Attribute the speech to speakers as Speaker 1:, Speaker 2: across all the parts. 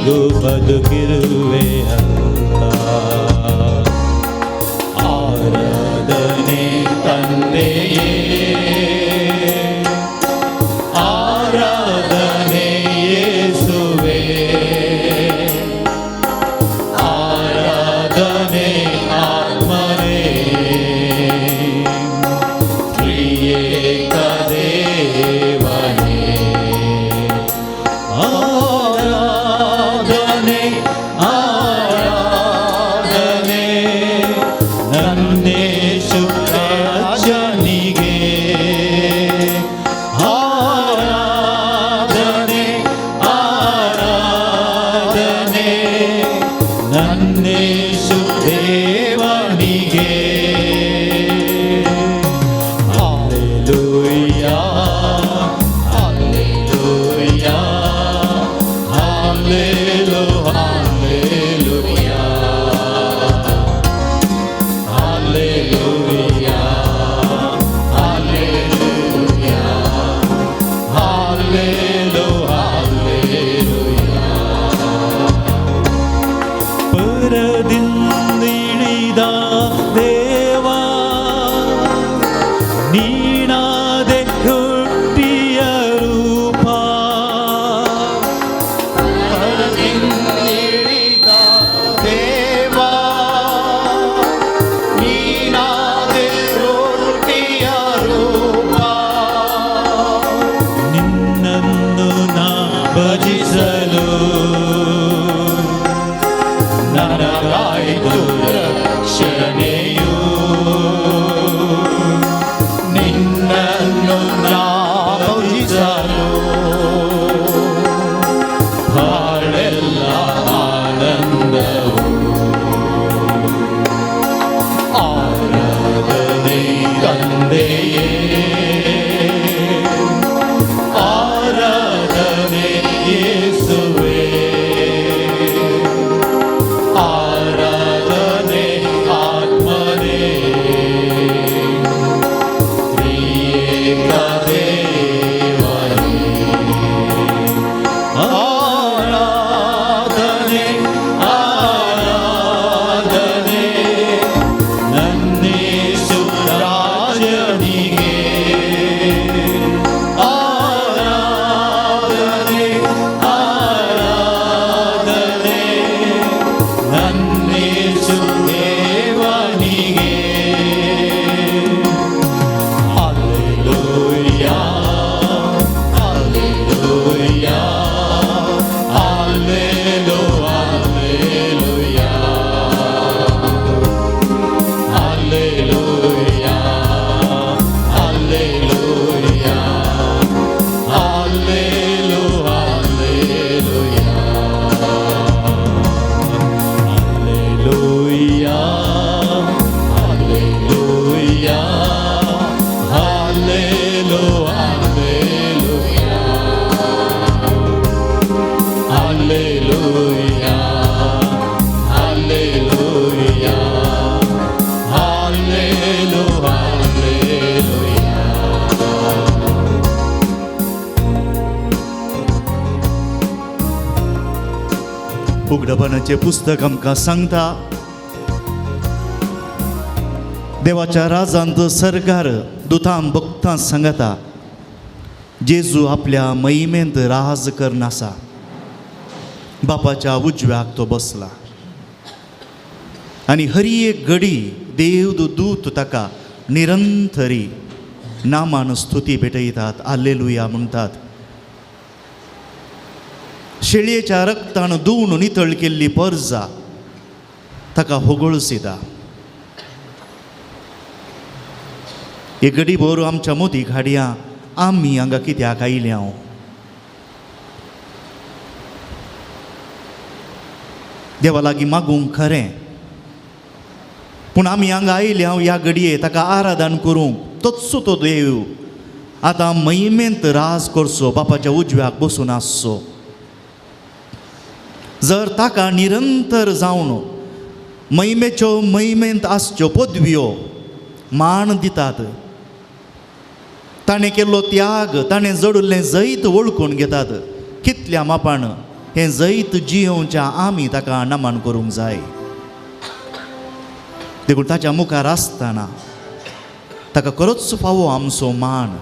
Speaker 1: ಎಂದೆಂದಿಗೂ ಬದುಕಿರುವೆ ಅಲ್ಲ. ಆರಾಧನೆ ತಂದೆಯೇ, ಆರಾಧನೆ ಯೇಸುವೆ, ಆರಾಧನೆ ಆತ್ಮನೇ, ತ್ರಿಯೇಕ ದೇವನೇ. ಆರಾಧನೆ, ಆರಾಧನೆ ನನ್ನೇಶು ರಾಜನಿಗೆ. ಆರಾಧನೆ, ಆರಾಧನೆ ನನ್ನೇಶು ದೇವನಿಗೆ. Hallelujah, hallelujah, hallelu hallelujah, hallelujah, hallelujah, hallelu hallelujah. ಪರದಿಂದಿಳಿದ ದೇವಾ, ನೀನಾದೆ ರೊಟ್ಟಿಯ ರೂಪ.
Speaker 2: ಪರದಿಂದಿಳಿದ ದೇವಾ, ನೀನಾದೆ ರೊಟ್ಟಿಯ ರೂಪ.
Speaker 1: ನಿನ್ನನ್ನು ನಾ ಭಜಿಸಲು ನನಗಾಯ್ತು ರಕ್ಷಣೆಯು.
Speaker 2: ನಿನ್ನನ್ನು ನಾ ಭಜಿಸಲು
Speaker 1: ಬಾಳೆಲ್ಲ ಆನಂದವು. ಆರಾಧನೆ ತಂದೆಯೇ, ಆರಾಧನೆ ಯೇಸುವೆ, ಆರಾಧನೆ ಆತ್ಮನೇ, ತ್ರಿಯೇಕ ದೇವನೇ. ಆರಾಧನೆ, ಆರಾಧನೆ ನನ್ನೇಶು ರಾಜನಿಗೆ. ಆರಾಧನೆ, ಆರಾಧನೆ ನನ್ನೇಶು ದೇವನಿಗೆ. Hallelujah, hallelujah, hallelu hallelujah, hallelujah, hallelujah, hallelu hallelujah, hallelujah, hallelujah, hallelu hallelujah, hallelujah, hallelujah, hallelu hallelujah.
Speaker 3: उगडपणाचें पुस्तक आमकां सांगता, देवाच्या राजांत सरकार दुतां भक्तां सांगता जेजू आपल्या महिमेंत राज करून आसा. बापाच्या उजव्याक तो बसला आनी हरी एक घडी देव दूत ताका निरंतरी नामान स्तुती भेटयतात, आल्लेलुया म्हणटात. शेळयेच्या रक्तान धुवन नितळ केल्ली परजा ताका होगळसिता. एक घडी भर आमच्या मोती हाडया, आमी हांगा कित्याक आयल्या हांव? देवा लागीं मागूंक खरें, पूण आमी हांगा आयल्या ह्या घडये ताका आराधन करूंक. तोच तो देव आतां महिमेंत राज करचो, बापाच्या उजव्याक बसून आसचो. जर ताका निरंतर जावन महिमेच्यो महिमेंत आसच्यो पदव्यो मान दितात, ताणें केल्लो त्याग, ताणें जोडिल्लें जैत वळखून घेतात. कितल्या मापान हें जैत जियोवच्या आमी ताका नमन करूंक जाय. देखून ताच्या मुखार आसतना ताका खरोच फावो आमचो मान.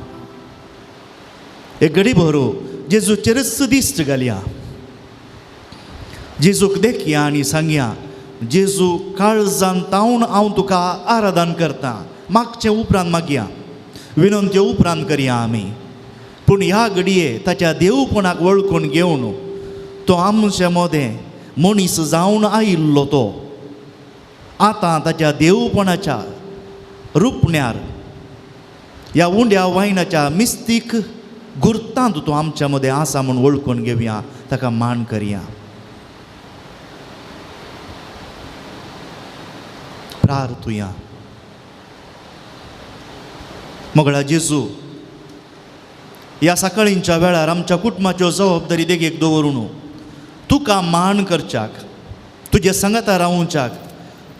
Speaker 3: एक घडी भरू जेजूचेरच दिश्ट घालया, जेजूक देखया आनी सांगया, जेजू काळजान तावन हांव तुका आराधन करता. मागचें उपरांत मागया, विनंत्यो उपरांत करया आमी, पूण ह्या घडये ताच्या देवपणाक वळखून घेवन तो आमचे मदें मनीस जावन आयिल्लो तो आतां ताच्या देवपणाच्या रुपण्यार ह्या उंड्या वायनाच्या मिस्तीक गुर्तांत तो आमच्या मदें आसा म्हूण वळखून घेवया, ताका मान करया. प्रार्थुया. मोगळा जेजू, ह्या सकाळींच्या वेळार आमच्या कुटुंबाच्यो जबाबदारी देगेक दवरून तुका मान करच्याक, तुज्या सांगाता रावच्याक,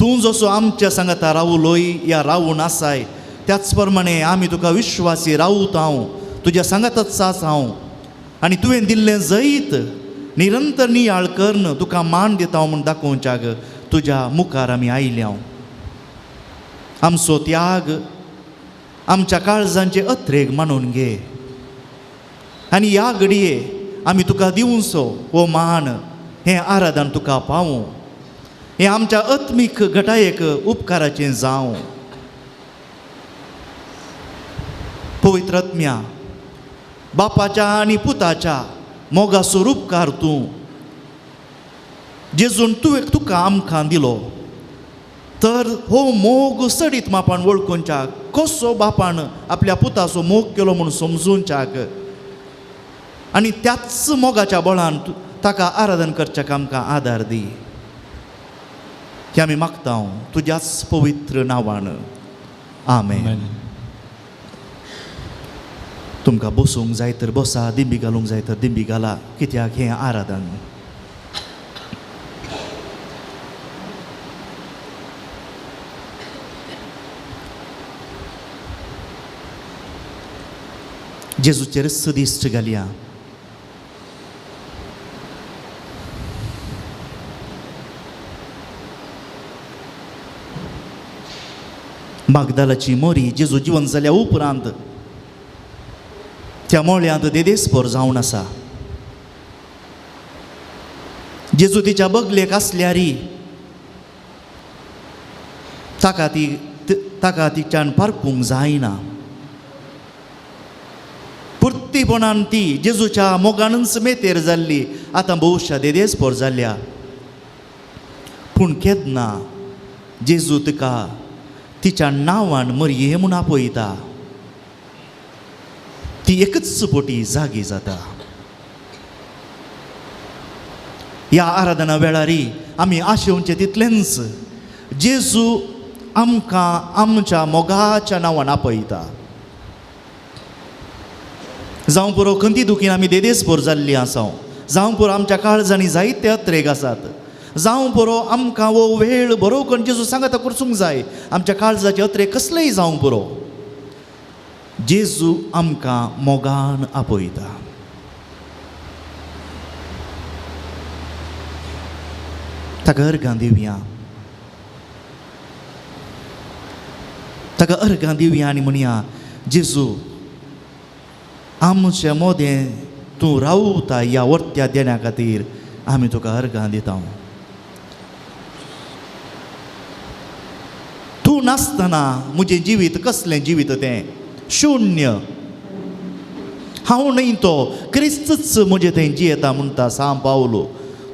Speaker 3: तूं जसो आमच्या सांगाता रावलोय या रावून आसाय त्याच प्रमाणे आमी तुका विश्वासी रावत हांव, तुज्या सांगातच आसा हांव आनी तुवें दिल्लें जैत निरंतर नियाळ करून तुका मान दिता म्हूण दाखोवच्याक तुज्या मुखार आमी आयल्या. आमचो त्याग आमच्या काळजांचे अत्रेग मानून घे आनी ह्या घडये आमी तुका दिवचो हो मान, हें आराधन तुका पावूं, हें आमच्या आत्मीक घटायेक उपकाराचें जावं. पवित्र आत्म्या, बापाच्या आनी पुताच्या मोगाचो उपकार तूं जेजून तुवें तुका आमकां दिलो, तर हो मोग सडीत मापान वळखुंच्याक कसो बापान आपल्या पुताचो मोग केलो म्हूण समजूनच्याक आनी त्याच मोगाच्या बळान ताका आराधन करच्याक आमकां आदार दी. हें आमी मागता तुज्याच पवित्र नांवान. आमेन. तुमकां बसूंक जाय तर बसा, दिंबी घालूंक जाय तर दिंबी घाला, कित्याक हें आराधन. जेजूचेर दिश्ट घालया. मागदालाची मोरी जेजू जिवन जाल्या उपरांत त्या मोळ्यांत देदेस्पोर जावन आसा. जेजू तिच्या बगलेक आसल्यारी ताका तिच्यान पारकूंक जायना. पुर्तीपणान ती जेजूच्या मोगानच मेतेर जाल्ली, आतां भोवशा देदेस्पोर जाल्या. पूण केन्ना जेजू तिका तिच्या नांवान मरये म्हूण आपयता, ती एकच पोटी जागी जाता. ह्या आराधना वेळारी आमी आशेवचे तितलेंच जेजू आमकां आमच्या मोगाच्या नांवान आपयता. जावं पुरो खंती दुखीन आमी देदेस्पोर जाल्ली आसा, जावं पुरो आमच्या काळजांनी जायते अत्रेग आसात, जावं पुरो आमकां हो वेळ बरो करून जेजू सांगाता करसूंक जाय, आमच्या काळजाचे अत्रेग कसलेय जावं पुरो, जेजू आमकां मोगान आपयता. ताका अर्गां दिवया, ताका अर्गां दिवया आनी म्हणया, जेजू आमच्या मोदें तूं रावता ह्या वर्त्या देण्या खातीर आमी तुका अर्गां दिता. तूं नासतना म्हजें जिवीत कसलें जिवीत तें शून्य. हांव न्हय तो क्रिस्तच म्हजें थंय जियेता म्हणटा सांव पावलो.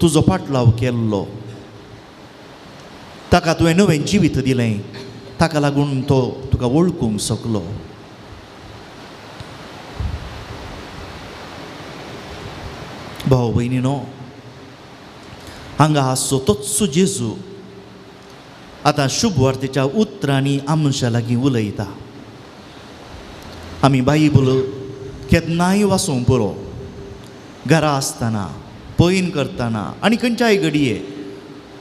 Speaker 3: तुजो पाटलाव केल्लो ताका तुवें नवें जिवीत दिलें, ताका लागून तो तुका वळखूंक शकलो. भाव भयणीनो, हांगा आसचो तोच जेजू आतां शुभवार्तेच्या उतरांनी आमच्या लागीं उलयता. आमी बायबल केन्नाय वाचूंक पुरो, घरा आसतना, पयन करतना आनी खंयच्याय घडये,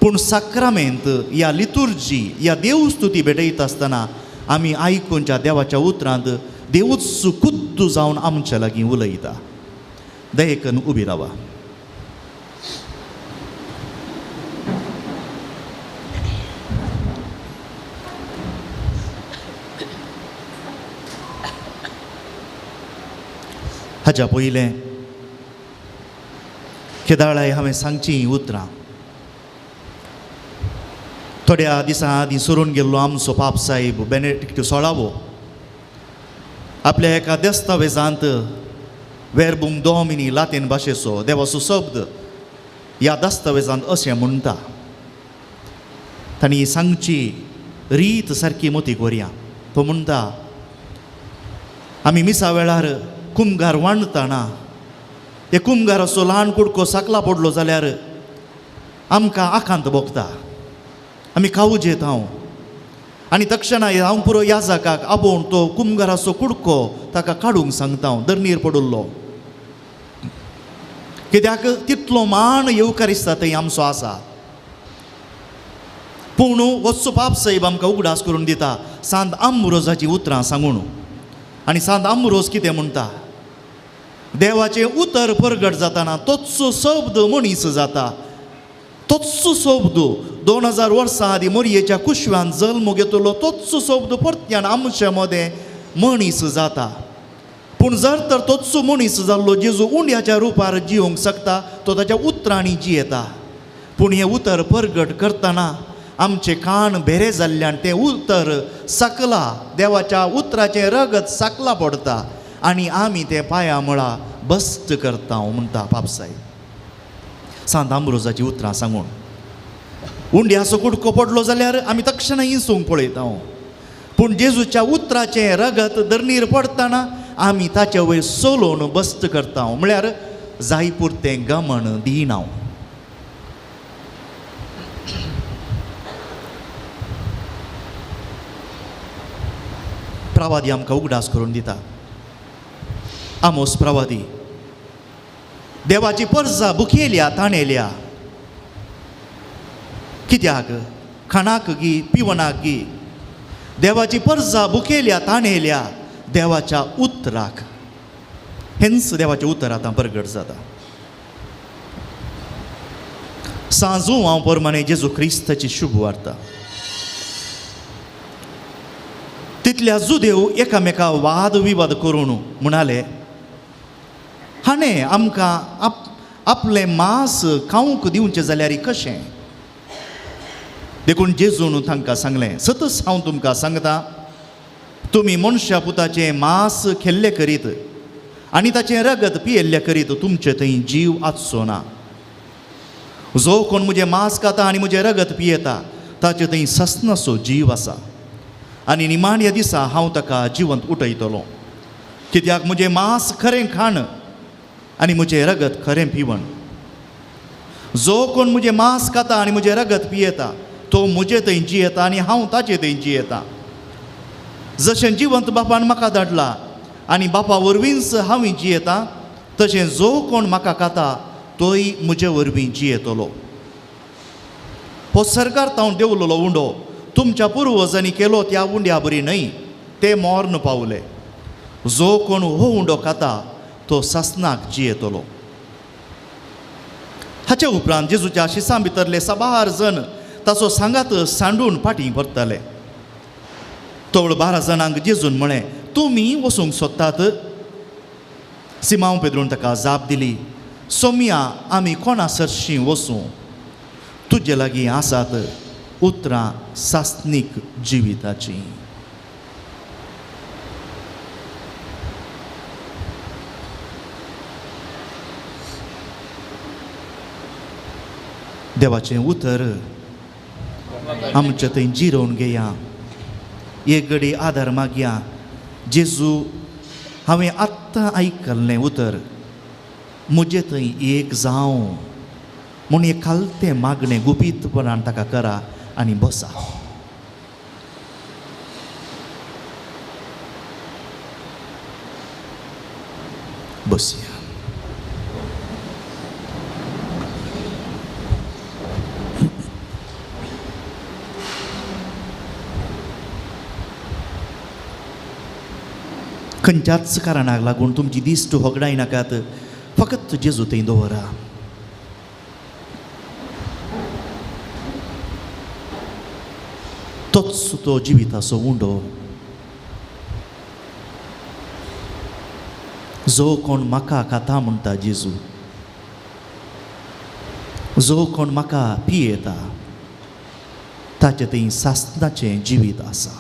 Speaker 3: पूण साक्रामेंत ह्या लितुर्जी ह्या देवस्तुती भेटयता आसतना आमी आयकुच्या देवाच्या उतरांत देवूच खुद्द जावन आमच्या लागीं उलयता. दयेकन उबी रावा. हाज्या पयलें केदाळाय हांवें सांगचीं हीं उतरां. थोड्या दिसां आदीं सरून गेल्लो आमचो पाप साहेब बेनेडिक्ट सोळावो आपल्या एका दस्तावेजांत वेरबूम दोमिनी लातीन भाशेचो देवाचो शब्द ह्या दस्तावेजांत अशें म्हणटा. तांणी सांगची रीत सारकी मोती व्हरया. तो म्हणटा, आमी मिसा वेळार कुमगार वांडटना हे कुमगाराचो ल्हान कुडको साकला पडलो जाल्यार आमकां आकांत भोगता, आमी कावूज येता हांव आनी तक्षणा हांव पुरो याजकाक आपोवन तो कुमगाराचो कुडको ताका काडूंक सांगता हांव दर्नीर पडिल्लो. कित्याक तितलो मान येवकारिस्ता थंय आमचो आसा. पूण वचचो पाप साहेब आमकां उगडास करून दिता सांत आंब्रोजाचीं उतरां सांगून. आनी सांत आंब्रोज कितें म्हणटा, देवाचें उतर परगट जाताना तोच शब्द मनीस जाता. तोच शब्द 2000 वर्सां आदीं मोरयेच्या कुशव्यान जल्म घेतलो तोच शब्द परत्यान आमचे मदें मनीस जाता. पूण जर तर तोच मनीस जाल्लो जेजू उंड्याच्या रुपार जिवंक शकता, तो ताच्या उतरांनी जियेता. पूण हें उतर परगट करतना आमचे कान भेरे जाल्ल्यान तें उतर सकला देवाच्या उतराचें रगत सकला पडटा आनी आमी तें पांया मुळा बस्त करता म्हणटा पापसाहेब सांत आंब्रोजाचीं उतरां सांगून. उंड्याचो कुडको पडलो जाल्यार आमी तक्षणा इंसूंक पळयता, पूण जेजूच्या उतराचें रगत दर्नीर पडटना आमी ताचे वयर सोलोवन बस्त करता, म्हळ्यार जाय पुरतें गमन दिना. प्रवादी आमकां उगडास करून दिता, आमोस प्रवादी देवाची परजा बुखेल्या ताणेल्या, कित्याक खाणाक गी पिवणाक गी, देवाची परजा बुखेल्या ताणेल्या देवाच्या उतराक. हेंच देवाचें उतर आतां परगट जाता. सांजू हांव परमाने जेजू क्रिस्ताची शुभ वार्ता. तितल्या जुदेव एकामेका वाद विवाद करून म्हणाले, हाणें आमकां आपलें मांस खावंक दिवचें जाल्यार कशें? देखून जेजून तांकां सांगलें, सतच हांव तुमकां सांगता, तुमी मनशा पुताचें मांस खेल्ले करीत आनी ताचें रगत पियेल्ले करीत तुमचे थंय जीव आसचो ना. जो कोण म्हजें मांस खाता आनी म्हजें रगत पियेता ताचे थंय ससनाचो जीव आसा आनी निमाण्या दिसा हांव ताका जिवंत उठयतलो. कित्याक म्हजें मांस खरें खाण आनी म्हजें रगत खरें पिवण. जो कोण म्हजें मांस खाता आनी म्हजें रगत पियेता तो म्हजे थंय जियेता आनी हांव ताचे थंय जियेता. जशें जिवंत बापान म्हाका धाडला आनी बापा वरवींच हांव जियेता, तशें जो कोण म्हाका खाता तोय म्हजे वरवीं जियेतलो. हो सरकार तावन देंवलेलो उंडो तुमच्या पुर्वजांनी केलो त्या उंड्या बरी न्हय, ते मर्ण पावले. जो कोण हो उंडो खाता तो सासनाक जियेतलो. हाचे उपरांत जेजूच्या शिसां भितरले साबार जण ताचो सांगात सांडून फाटीं परतले. तवळ 12 जाणांक जेजून म्हळें, तुमी वचूंक सोदतात? सिमांव पेद्रून ताका जाप दिली, सोमया आमी कोणा सरशीं वचूं? तुजे लागीं आसात उतरां सासनीक जिविताचीं. देवाचें उतर आमचे थंय जिरोवन घेया, एक घडी आदार मागया. जेजू, हांवें आत्तां आयकल्लें उतर म्हजे थंय एक जावं म्हूण एक खालतें मागणें गुपीतपणान ताका करा आनी बसा. बसया. खंयच्याच कारणाक लागून तुमची दिश्ट होगडायनाकात, फकत जेजू थंय दवरा. तोच तो जिविताचो उंडो. जो कोण म्हाका खाता म्हणटा जेजू, जो कोण म्हाका पियेता ताचें थंय सासणाचें जिवीत आसा.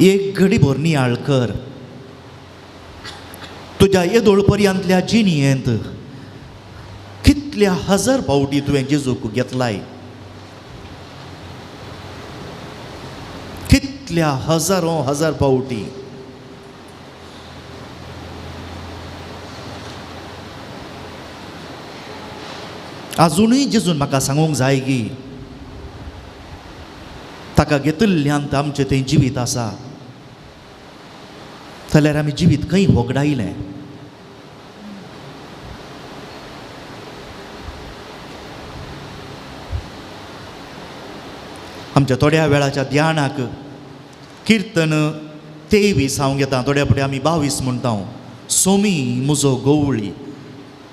Speaker 3: एक घडीभर नियाळ कर तुज्या येदोळ पर्यंतल्या जिणयेंत कितल्या हजार फावटी तुवें जेजूक घेतलाय, कितल्या हजारों हजार फावटी. आजुनूय जेजून म्हाका सांगूंक जाय की ताका घेतिल्ल्यान आमचें तें जिवीत आसा, जाल्यार आमी जिवीत खंय होगडायलें? आमच्या थोड्या वेळाच्या ध्यानाक किर्तन 23 हांव घेता, थोड्या फुडें आमी 22 म्हणटा. सोमी म्हजो गवळी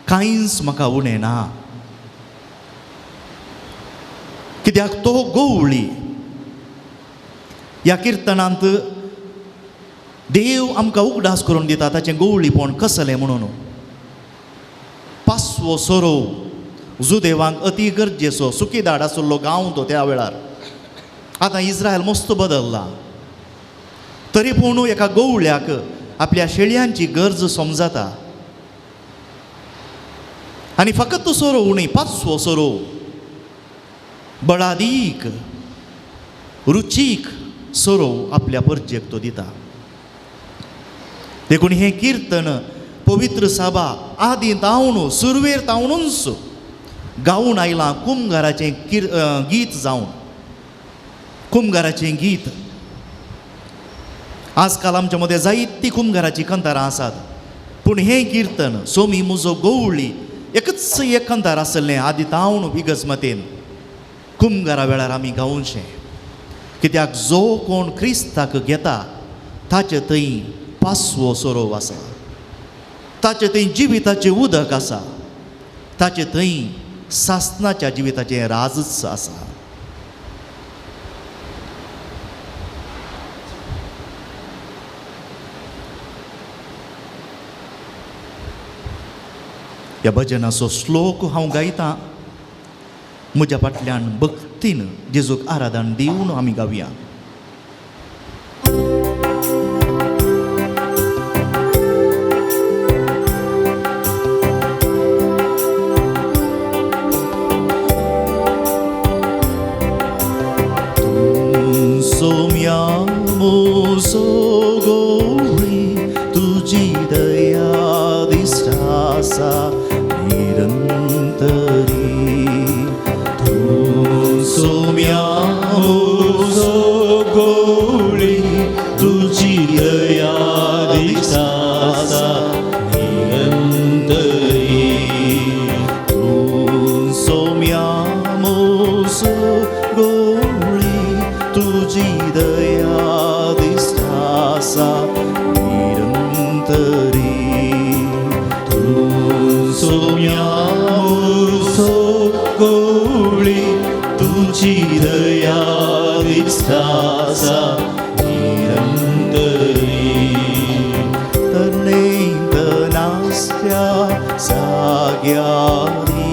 Speaker 3: कांयच म्हाका उणें ना, कित्याक तो गवळी. ह्या किर्तनांत देव आमकां उगडास करून दिता ताचें गवळीपण कसलें म्हणून. पासवो सोरोव जुदेवांक अती गरजेचो सुकीदाड आशिल्लो गांव तो त्या वेळार. आतां इस्रायल मस्त बदल्ला, तरी पूण एका गवळ्याक आपल्या शेळयांची गरज समजता आनी फकत सोरोव न्ही, पाचवो सोरोव बळादीक रुचीक सोरोव आपल्या परजेक तो दिता. देखून हें किर्तन पवित्र साबा आदी तावणू सुरवेर तावणूच गावन आयलां कुमगाराचें गीत जावन, कुमगाराचें गीत. आजकाल आमच्या मदें जायतीं कुमगाराचीं कंतारां आसात, पूण हें किर्तन सोमी म्हजो गवळी एकच एक कंतार आसलें आदी तावणू इगर्जमतेन कुमगारा वेळार आमी गावचें. कित्याक जो कोण क्रिस्ताक घेता ताचे थंय पासवो सोरोव आसा, ताचे थंय जिविताचें उदक आसा, ताचे थंय सासणाच्या जिविताचें राजच आसा. ह्या भजनाचो श्लोक हांव गायतां, म्हज्या फाटल्यान भक्तीन जेजूक आराधन दिवन आमी गावया. सोम्या म्हजो गवळी तुजी दया दिश्ट आसा निरंतरी. तूं सोम्या म्हजो गवळी तुजी दया दिश्ट आसा निरंतरी. तूं सोम्या म्हजो गवळी तुजी दया दिश्ट आसा निरंतरी. तूं सोम्या म्हजो गवळी तुजी दया दिश्ट आसा निरंतरी. तरणेंत नासल्या जाग्यारी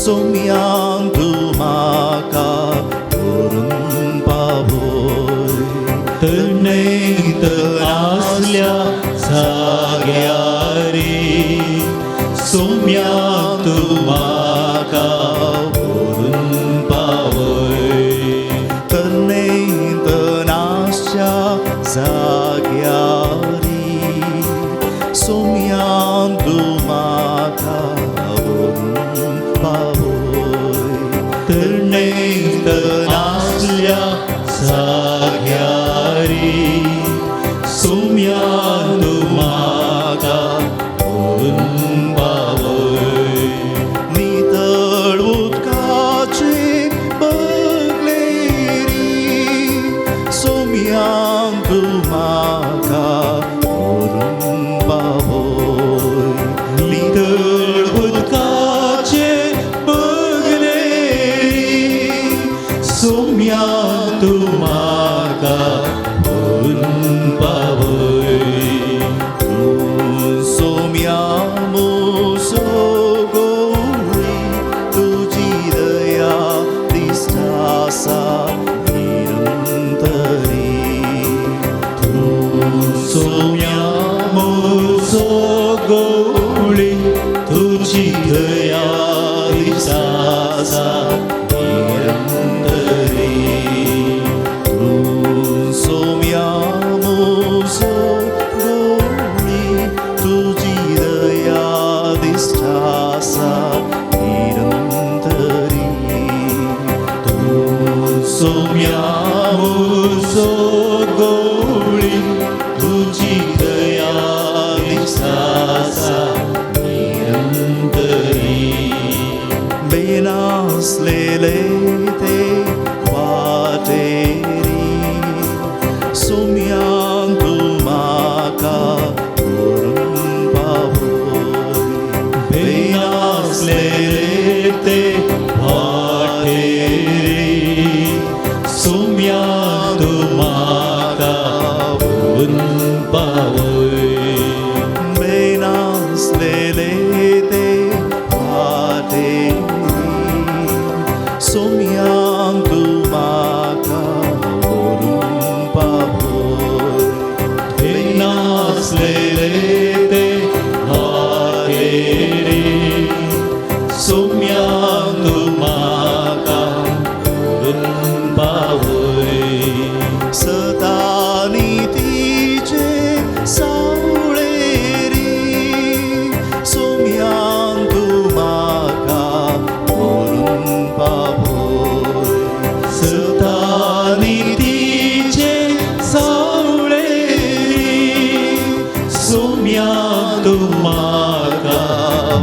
Speaker 3: सोम्यान तूं म्हाका व्हरून पावय.
Speaker 1: तरणेंत आसल्या जाग्यारी सोम्या तूं म्हाका व्हरून पावय.
Speaker 3: तरणेंत नासच्या जाग्यारी सोम्यान तूं म्हाका व्हरून पावय.
Speaker 1: तरणेंत आसल्या जाग्यारी सोम्या तूं म्हाका व्हरून पावय. गवळी तुजी दया दिसासा निरंतरी तूं सोम्या म्हजो गवळी तुजी दया दिसता निरंतरी तूं सोम्या म्हजो गवळी तुजी दया दिसता निरंतरी बेनासलेले ते वाटेरी सोम्यान तूं म्हाका व्हरून पावय बेनासलेले ते वाटेरी सोम्यान तूं म्हाका व्हरून पावय बेनासलेले ते वाटेरी सोम्यान तूं म्हाका व्हरून पावय बेनासलेले ते वाटेरी सोम्यान तूं म्हाका व्हरून पावय सतानी तिचे सावळेरी सोम्यान तूं म्हाका व्हरून पावय सतानी तिचे सावळेरी सोम्यान तूं म्हाका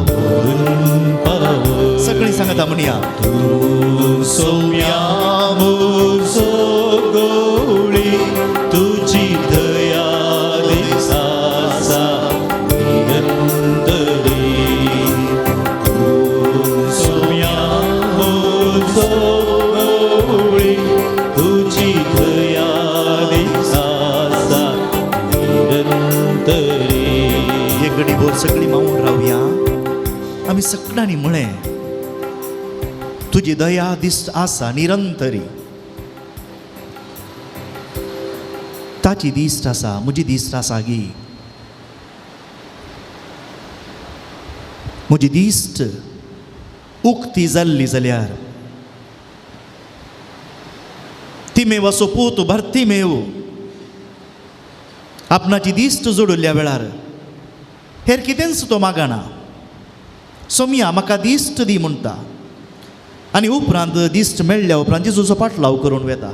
Speaker 1: व्हरून पावय. सगळीं सांगता म्हणया तूं सोम्या म्हजो गवळी तुजी दया दिसासा निरंतरी तूं सोम्या म्हजो गवळी तुजी दया दिसासा निरंतरी. हे घडीभर सगळीं मावून रावया. आमी सगळ्यांनी म्हळें तुजी दया दिस आसा निरंतरी. ताची दिश्ट आसा म्हजी दिश्ट आसा गी. म्हजी दिश्ट उक्ती जाल्ली जाल्यार तिमेवाचो पूत भरतीमेव आपणाची दिश्ट जोडिल्ल्या वेळार हेर कितेंच तो मागना. सोम्या म्हाका दिश्ट दी म्हणटा आनी उपरांत दिश्ट मेळ्ळ्या उपरांत जेजूचो पाटलाव करून वेता.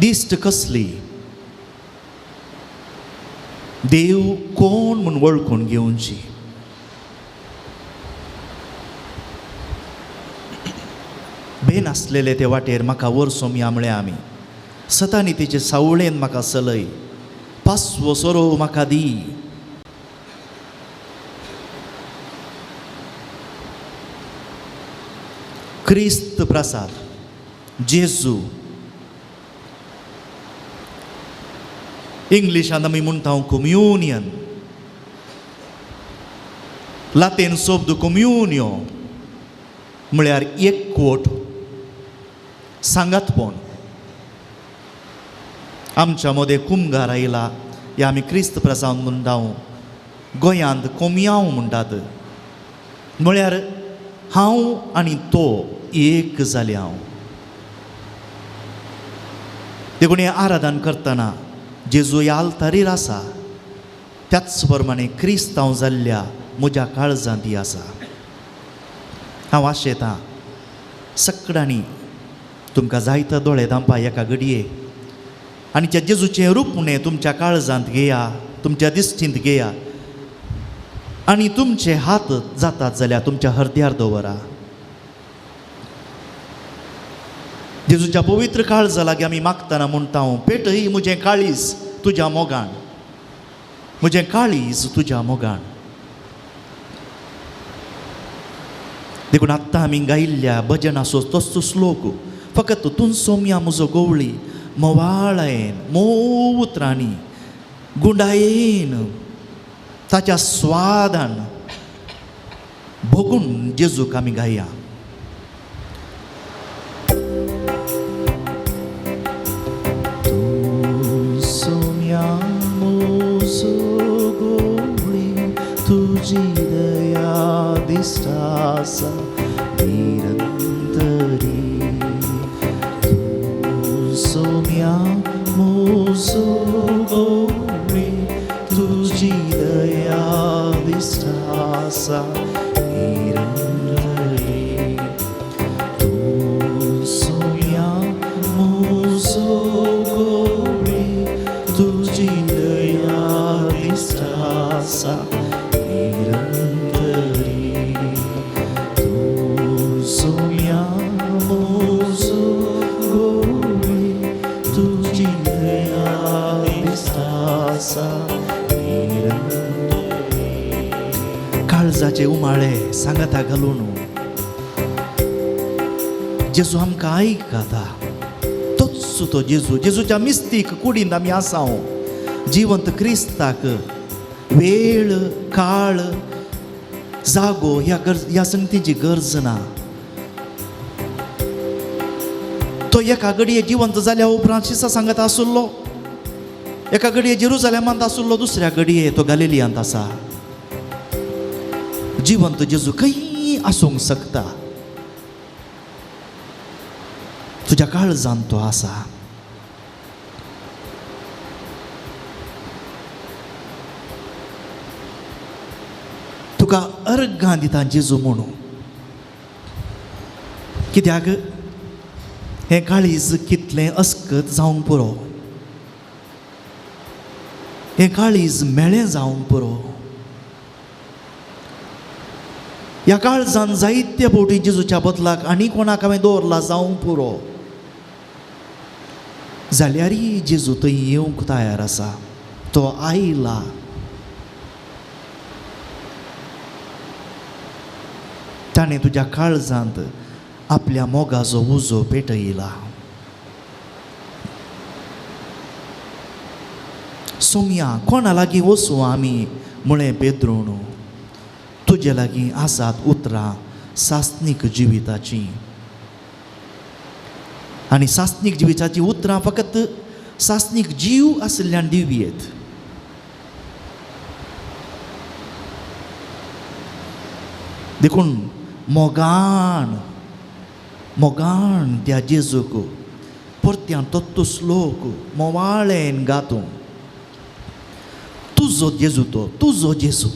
Speaker 1: दिश्ट कसली? देव कोण म्हूण वळखून घेवची. बेन आसलेले ते वाटेर म्हाका व्हर सोम्या म्हळें आमी. सतानी तेचे सावळेन म्हाका सलय पासवो सोरो म्हाका दी. क्रिस्त प्रसाद जेजू इंग्लिशांत आमी म्हणटा कम्युनियन, लातीन शब्द कम्युनियो म्हळ्यार एकवट, सांगातपण. आमच्या मदें कुमगार आयला या आमी क्रिस्त प्रसाद म्हणटा, गोंयांत कोमयांव म्हणटात, म्हळ्यार हांव आनी तो एक जाले हांव. देखून हें आराधन करतना जेजू ह्या आल्तारीर आसा त्याच प्रमाणे क्रिस्तांव जाल्ल्या म्हज्या काळजांत ती आसा. हांव आशेतां सगळ्यांनी तुमकां जायते दोळे धांपा एका घडये आनी त्या जेजूचें रूपणें तुमच्या काळजांत घेया, तुमच्या दिश्टींत घेया आनी तुमचे हात जातात जाल्यार तुमच्या हरद्यार दवरा. जेजूच्या पवित्र काळजा लागीं आमी मागतना म्हणटा, पेटय म्हजें काळीज तुज्या मोगान, म्हजें काळीज तुज्या मोगान. देखून आत्तां आमी गायिल्ल्या भजनाचो तोच श्लोक फकत तूं सोम्या म्हजो गवळी म्होवाळायेन मोव उतरांनी गुंडायेन ताच्या स्वादान भोगून जेजूक आमी गाया. तूं सोम्या म्हजो मुजो गोळी तुजी दया दिश्ट आसा निरंतरी. तूं सोम्या मुजो गोळी तुजी दया दिश्ट आसा निरंतरी. तूं सोम्या मुजो गोळी तुजी दया दिश्ट आसा निरंतरी. तूं सोम्या मुजो गोळी तुजी दया दिश्ट आसा निरंतरी. काळजाचे उमाळे सांगाता घालून जेजू आमकां आयकता. तोच तो जेजू, जेजूच्या मिस्तीक कुडींत आमी आसा. जिवंत क्रिस्ताक वेळ काळ जागो ह्या गरज ह्या संगतीची गरज ना. तो एका घडये जिवंत जाल्या उपरांत शिसा सांगत आसलो, एका घडये जेरुजालेमांत आसलो, दुसऱ्या घडये तो गालिलियांत आसा. जिवंत जेजू खंय आसूंक शकता, तुज्या काळजांत तो आसा. तुका अर्गां दिता जेजू म्हणून, कित्याक हें काळीज कितलें अस्कत जावंक पुरो, हें काळीज मेळें जावंक पुरो. ह्या काळजान जायते फावटी जेजूच्या बदलाक आनी कोणाक हांवें दवरला जावंक पुरो, जाल्यारय जेजू थंय येवंक तयार आसा. तो आयला. ताणें तुज्या काळजांत आपल्या मोगाचो उजो पेटयला. सोम्या कोणा लागीं वचूं आमी म्हळें पेद्रून, तुजे लागीं आसात उतरां सासनीक जिविताचीं. आनी सासनीक जिविताचीं उतरां फकत सासनीक जीव आशिल्ल्यान दिवयेत. देखून मोगान मोगान त्या जेजूक परत्यान तत्तो श्लोक मोवाळेन गातूं. तुजो जेजू तो, तुजो जेजू.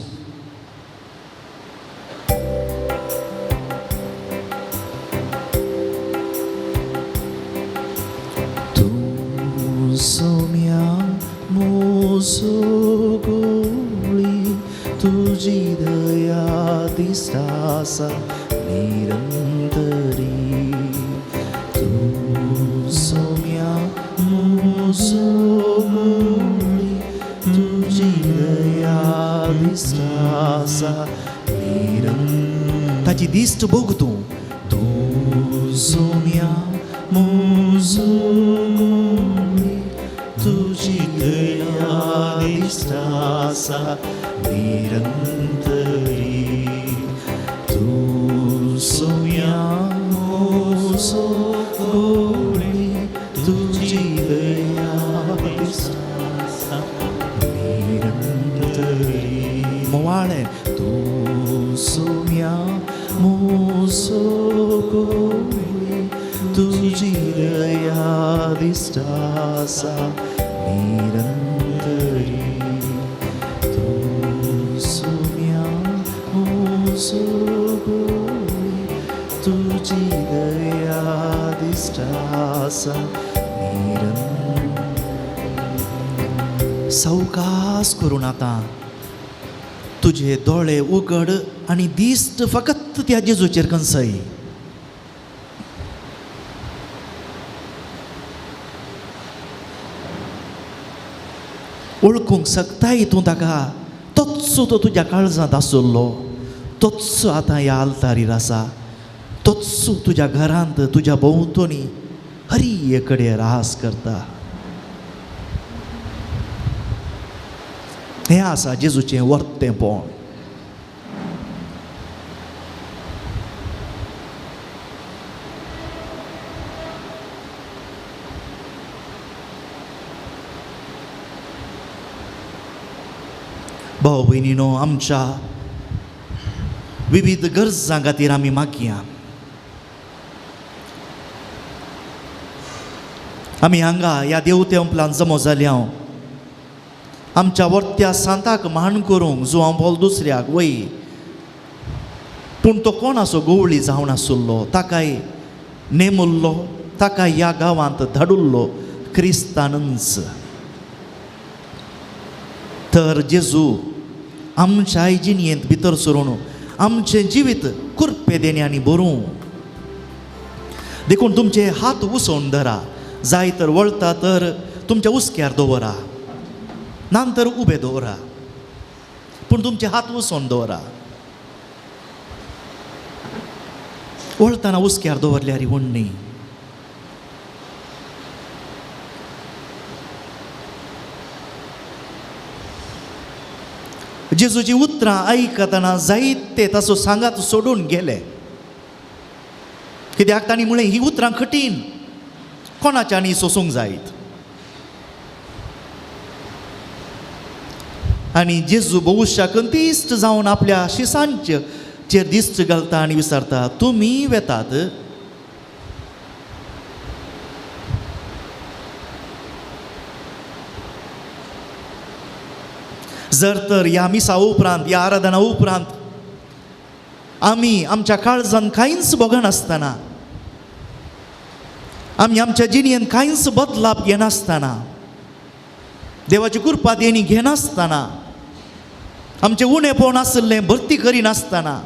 Speaker 1: तूं सोम्या मुजो गोळी तुजी दया दिश्ट आसा निरंतरी. तूं सोम्या मुजो गोळी तुजी दया दिश्ट आसा निरंतरी. ताची दिश्ट भोग तूं. तूं सोम्या मुजो गोळी तुजी दया दिश्ट आसा निरंतरी. तूं सोम्या मुजो गोळी तुजी दया दिश्ट आसा निरंतरी. मोवाळें तूं सोम्या मुजो गोळी तुजी दया दिश्ट आसा निरंतरी. तूं सोम्या मुजो गोळी तुजी दया दिश्ट आसा निरंतरी. सावकास करून आतां तुजे दोळे उगड आनी दिश्ट फकत त्या जेजूचेर कंसय. वळखूंक शकताय तूं ताका. तोच तो तुज्या काळजांत आसलो, तोच आतां ह्या आल्तारीर आसा, तोच तुज्या घरांत तुज्या भोंवतणी हरी कडेन रास करता. हें आसा जेजूचें वर्तेंपण. भाव भयणीनो, आमच्या विविध गरजां खातीर आमी मागया. आमी हांगा ह्या देवतेंपलान जमो जाल्या हांव आमच्या वर्त्या सांताक मान करूंक जुवां बोल दुसऱ्याक वय, पूण तो कोणाचो गोवळी जावन आसुल्लो, ताकाय नेमुल्लो, ताका ह्या गांवांत धाडुल्लो क्रिस्तानच. तर जेजू आमच्या जिणयेंत भितर सरून आमचें जिवीत कुरपे देण्यांनी भरूं. देखून तुमचे हात उसोवन धरा, जाय तर वळता तर तुमच्या उस्क्यार दवरा, ना तर उबे दवरा, पूण तुमचे हात उसोवन दवरा. वळतना उस्क्यार दवरल्यार व्हडली. जेजूची उतरां आयकतना जायते ताचो सांगात सोडून गेले, कित्याक तांणी म्हळें ही उतरां कठीण, कोणाच्यानी सोसूंक जायत. आनी जेजू बहुशाक दिश्ट जावन आपल्या शिसांचेर दिश्ट घालता आनी विचारता, तुमी वेतात? जर तर ह्या मिसा उपरांत, ह्या आराधना उपरांत आमी आमच्या काळजान कांयच भोगनासतना, आमी आमच्या जिणेन कांयच बदलाप घेनासतना, देवाची कृपा देणी घेनासतना, आमचें उणेपण आशिल्लें भरती करिनासतना,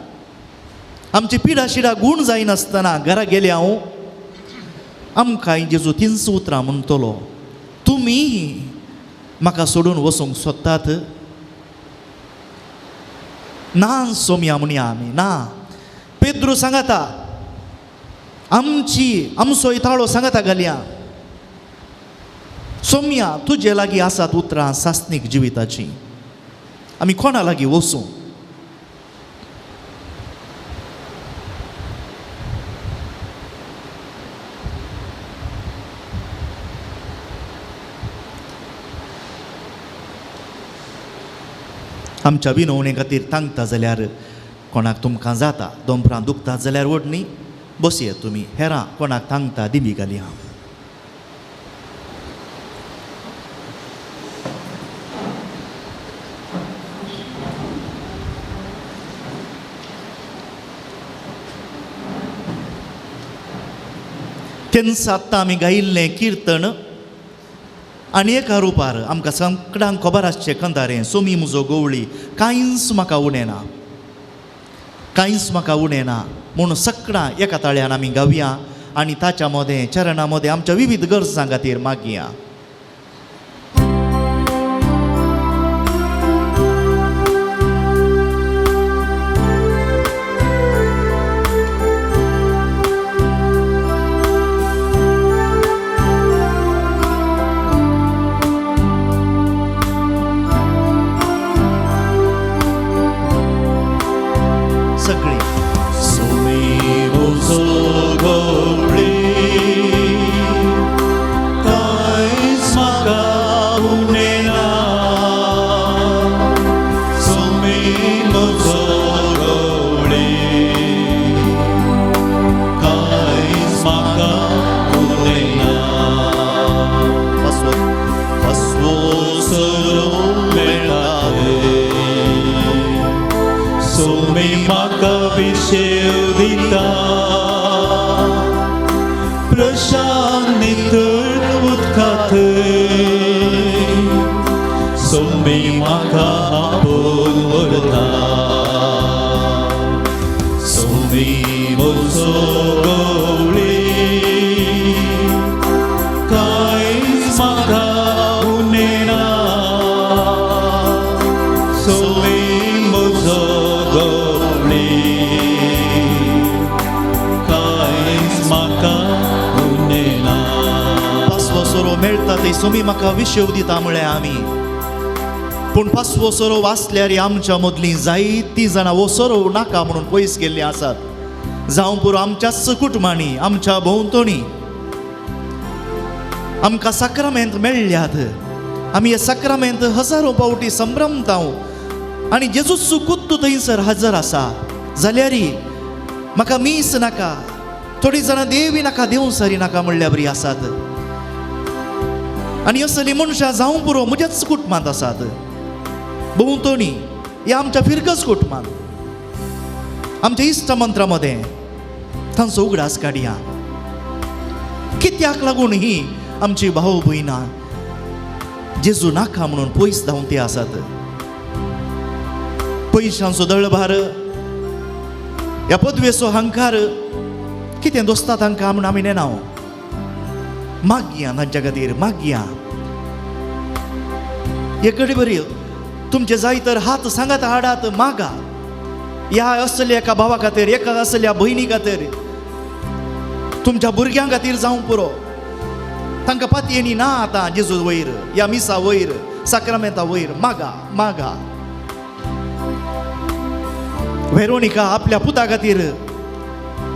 Speaker 1: आमची पिडा शिडा गूण जायनासतना घरा गेले हांव, आमकां जेजू तींच उतरां म्हणटलो, तुमी म्हाका सोडून वचूंक सोदतात? ना सोम्या म्हणया आमी ना. पेद्रू सांगता, आमची आमचो ताळो सांगता घालया, सोम्या तुजे लागीं आसात उतरां सासणीक जिविताची, आमी कोणा लागीं वचूं? आमच्या विनवणे खातीर तांकता जाल्यार कोणाक तुमकां जाता, दोंपरां दुखता जाल्यार वडणी बसया तुमी, हेरां कोणाक तांकता दिमी घालया. तेन्ना आत्तां आमी गायिल्लें किर्तन आनी एका रुपार आमकां सगळ्यांक खबर आसचें कंदारें, सोमी म्हजो गोवळी, कांयच म्हाका उणें ना, कांयच म्हाका उणें ना म्हूण सगळ्यां एका ताळ्यान आमी गावया आनी ताच्या मदें चरणा मदें आमच्या विविध गरजां खातीर मागया. सोमी म्हाका विशेव दिता म्हळें आमी, पूण पासवो सोरो वाचल्यार आमच्या मदलीं जायतीं जाणां हो सोरो नाका म्हणून पयस गेल्लीं आसात. जावं पुरो आमच्याच कुटुंबांनी, आमच्या भोंवतणी आमकां साक्रामेंत मेळ्ळ्यात. आमी हे साक्रामेंत हजारो पावटी संभ्रमता, आनी जेजूच कुत्तू थंयसर हजर आसा जाल्यार म्हाका मीस नाका, थोडीं जाणां देवी नाका, देव सरी नाका म्हणल्या बरी आसात. आनी असली मनशां जावं पुरो म्हज्याच कुटुंबांत आसात, भोंवतणी ह्या आमच्या फिरगज कुटुंबांत, आमच्या इश्ट मंत्रा मदें तांचो उगडास काडया. कित्याक लागून ही आमची भाव भयणां जेजू नाका म्हणून पयस धांवते आसात? पयशांचो दळभार, ह्या पदवेचो हंकार कितें दोस्ता तांकां म्हूण आमी नेणाव. मागया तांच्या खातीर, मागया. हे घडी बरी तुमचे जाय तर हात सांगात हाडात, मागा ह्या असल्या एका भावा खातीर, एका असल्या भयणी खातीर, तुमच्या भुरग्यां खातीर जावं पुरो. तांकां पातयेनी ना आतां जेजू वयर, ह्या मिसा वयर, साक्रामेंता वयर. मागा मागा. वेरोनिका आपल्या पुता खातीर,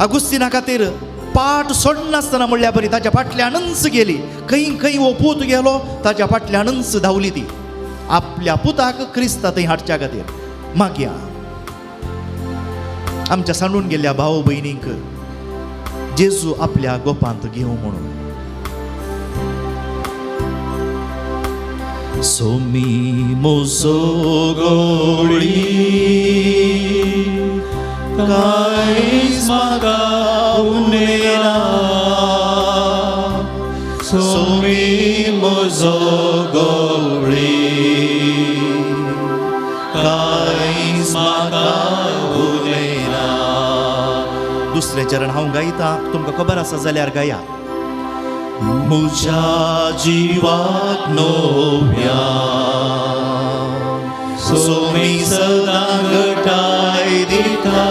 Speaker 1: आगुस्तिना खातीर पाट सोडनासतना म्हणल्या बरी ताच्या फाटल्यानच गेली. खंय खंय हो पूत गेलो ताच्या फाटल्यानच धांवली ती आपल्या पुताक क्रिस्ता थंय हाडच्या खातीर. मागया आमच्या सांडून गेल्ल्या भाव भयणींक जेजू आपल्या गोपांत घेवं म्हणून. सोमी मोजो गोळी
Speaker 2: कांयच म्हाका उणेना, सोमी म्हजो गोवळी कांयच म्हाका उणेना.
Speaker 1: दुसरें चरण हांव गायता, तुमकां खबर आसा जाल्यार गाया.
Speaker 2: म्हज्या जिवाक नव्या सोमी सदां घटाय दिता,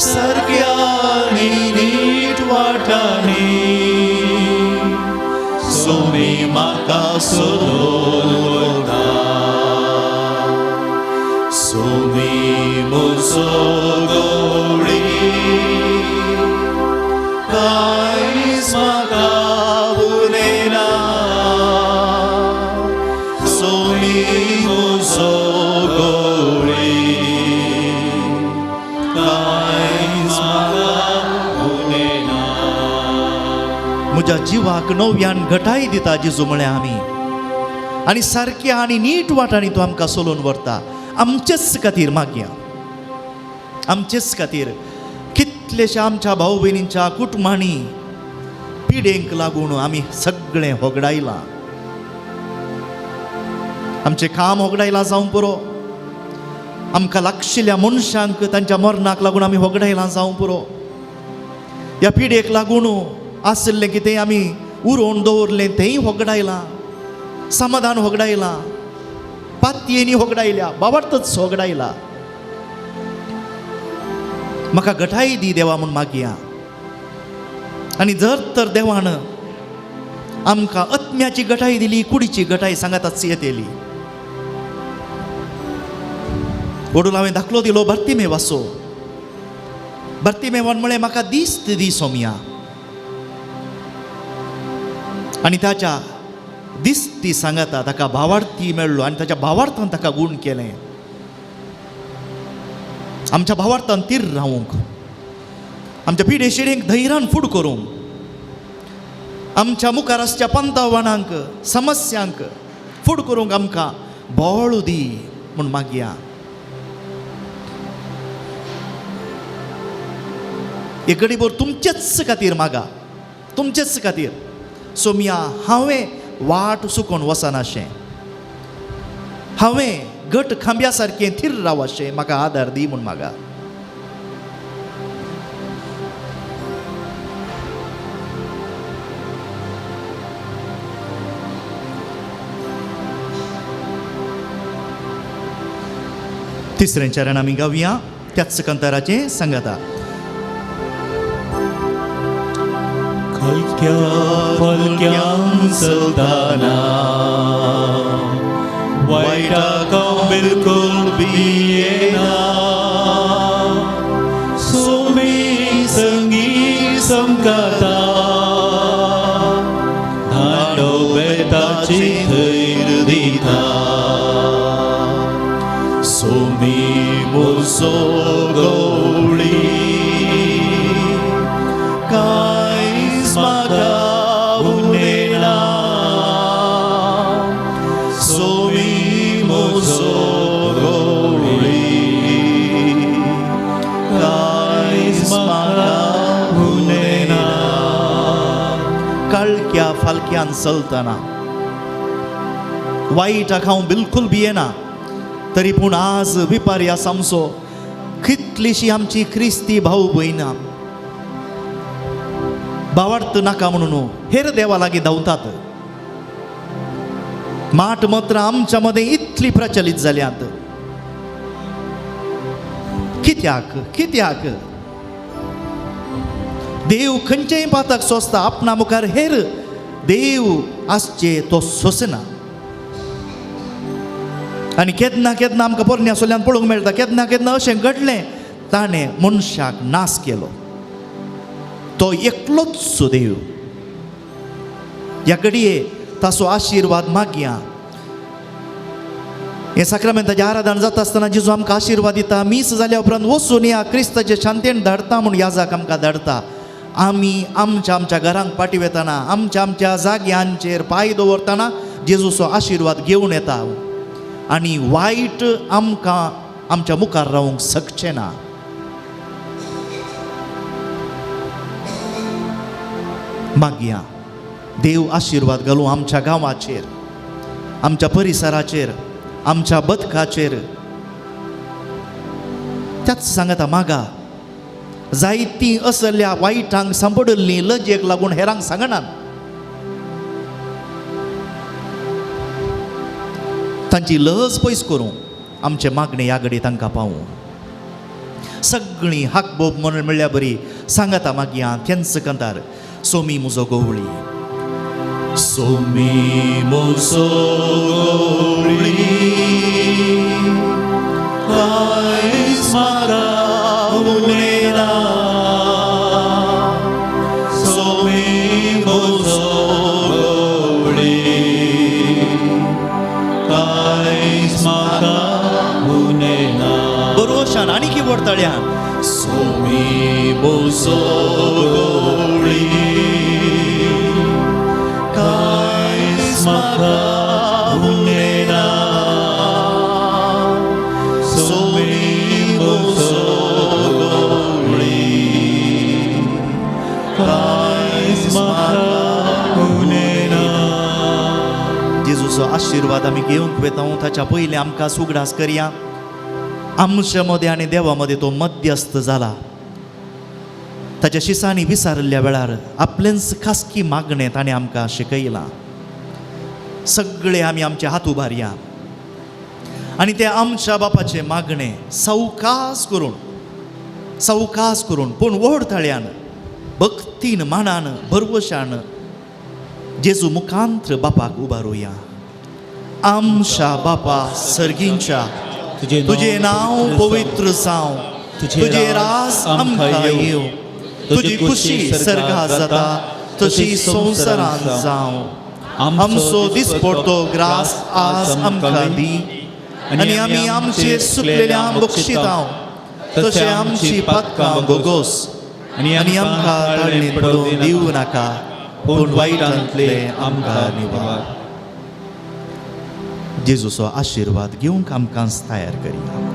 Speaker 2: सारक्यांनी नीट वाटांनी सोमी म्हाका सोदता. सोमी म्हजो गोवळी कांयच म्हाका उणेना, सोमी म्हजो गोवळी कांयच म्हाका उणेना.
Speaker 1: म्हज्या जिवाक नव्यान घटाय दिता जेजू म्हळ्यार आमी, आनी सारक्या आनी नीट वाटांनी तूं आमकां सोलोवन व्हरता. आमचेच खातीर मागया, आमचेच खातीर. कितलेशा आमच्या भाव भयणींच्या कुटुंबांनी पिडेंक लागून आमी सगळें होगडायलां. आमचें काम होगडायलां जावं पुरो, आमकां लागशिल्ल्या मनशांक तांच्या मरणाक लागून आमी होगडायलां जावं पुरो. ह्या पिडेक लागून आशिल्लें कितें आमी उरोवन दवरलें तेंय होगडायलां, समाधान होगडायलां, पातयेनी होगडायल्या, बाबार्थच होगडायला. म्हाका घटाय दी देवा म्हूण मागया. आनी जर तर देवान आमकां आत्म्याची घटाय दिली, कुडीची घटाय सांगाताच येतली. वडूल हांवें दाखलो दिलो भरतीमेवाचो. भरतीमेवान म्हळें म्हाका दिस्त दी सोमया. आनी ताच्या दिस्ती सांगाता ताका भावार्थी मेळ्ळो आनी ताच्या भावार्थान ताका गूण केलें. आमच्या भावार्थान तीर रावूंक, आमच्या पिडे शिडेंक धैर्यान फूड करूंक, आमच्या मुखार आसच्या पंतावानांक समस्यांक फूड करूंक आमकां बळ दी म्हूण मागया. एक घडीभर तुमचेच खातीर मागा, तुमचेच खातीर. सोमया हांवें वाट चुकोवन वचनाशें, हांवें घट खांब्या सारकें थीर रावशें, म्हाका आदार दी म्हूण मागा. तिसरें चरण आमी गावया त्याच कंताराचें सांगाता.
Speaker 2: हलक्या फलक्यान चलतना वायटाक हांव बिलकुल भियेना, सोमी संगी समकाता धाडो बेताची थैर दिता.
Speaker 1: मोजो गवळी, कांयच म्हाका उणें ना. सोमी मोजो गवळी, कांयच म्हाका उणें ना. काळख्या फालक्यान चलतना वायटाक हांव बिलकूल भियेना, तरी पूण आज विपार्यास आमचो कितलीशी आमची क्रिस्ती भाऊ भयणां भावार्थ नाका म्हणून हेर देवा लागीं धांवतात. माट मात्र आमच्या मदें इतली प्रचलीत जाल्यात. कित्याक कित्याक देव खंयचेय पाताक सोंसता, आपणा मुखार हेर देव आसचे तो सोंसना. आनी केन्ना केन्ना आमकां पोरण्या सोल्यान पळोवंक मेळटा, केन्ना केन्ना अशें घडलें ताणें मनशाक नाश केलो. तो एकलोच देव. ह्या घडये ताचो आशिर्वाद मागया. हें साक्रामेंताचें आराधन जाता आसतना जेजू आमकां आशिर्वाद दिता. मीस जाल्या उपरांत वचून ह्या क्रिस्ताचे शांतेन धाडता म्हूण याजाक आमकां धाडता. आमी आमच्या आमच्या घरांक फाटी वेतना, आमच्या आमच्या जाग्यांचेर पांय दवरतना जेजूचो आशिर्वाद घेवन येता आनी वायट आमकां आमच्या मुखार रावंक शकचें ना. मागया देव आशिर्वाद घालूं आमच्या गांवाचेर, आमच्या परिसराचेर, आमच्या बदकाचेर. त्याच सांगता मागा जायतीं असल्या वायटांक सांपडिल्लीं लजेक लागून हेरांक सांगनात. तांची लज पयस करूं आमचे मागणे ह्या घडी तांकां पावूं. सगळीं हाकबोब म्हणून म्हणल्या बरी सांगता मागया तेंच कंतार सोमी म्हजो गवळी. सोमी म्हजो गवळी,
Speaker 2: कांयच म्हाका उणें ना. सोमी म्हजो गवळी, कांयच म्हाका उणें ना.
Speaker 1: बरोशान आनी की व्हड ताळयान.
Speaker 2: सोमी म्हजो गवळी, कांयच म्हाका उणें ना. सोमी म्हजो गवळी, कांयच म्हाका उणें ना.
Speaker 1: जेजूचो आशिर्वाद आमी घेवंक वेता. ताच्या पयलीं आमकां उगडास करया, आमच्या मदें आनी देवा मदें तो मध्यस्थ जाला. ताच्या शिसांनी विसारिल्ल्या वेळार आपलेंच खासकी मागणें ताणें आमकां शिकयलां. सगळे आमी आमचे हात उबारया आनी ते आमच्या बापाचें मागणें सवकास करून, सवकास करून पूण व्हड ताळयान, भक्तीन, मानान, भरवशान जेजू मुखांत्र बापाक उबारुया. आमच्या बापा सर्गींच्या, तुजें नांव पवित्र जावं, तुजें राज आमकां येवं, तुजी खुशी सर्गा जाता तशी संवसारांत जावं. आमचो दिसपडतो ग्रास आज आमकां दी आनी आमी आमचे सुकलेल्या बक्षितांव तशें आमची पातकां गोगोस आनी आमकां ताळणेंत पडून दिवं नाका, पूण वायटांतले आमकां निवार. जेजूचो आशिर्वाद घेवंक आमकां तयार करया.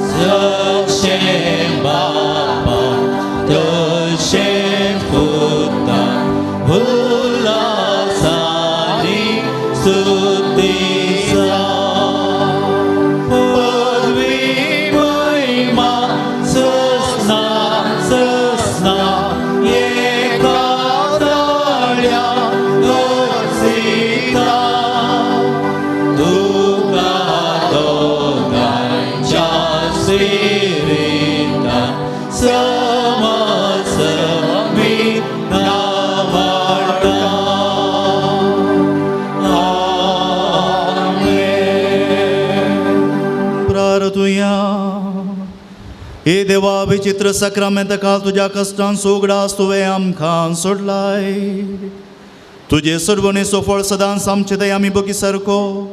Speaker 2: जशें बापा तशें स्पिरिता समज मी नावाडता. आमेन.
Speaker 1: प्रार्थुया. हे देवा, विचित्र साक्रामेंत काल तुज्या कश्टान उगडास तुवें आमकां सोडलाय. तुजे सर्वणेचो फळ सदांच आमचे दया आमी बगी सारको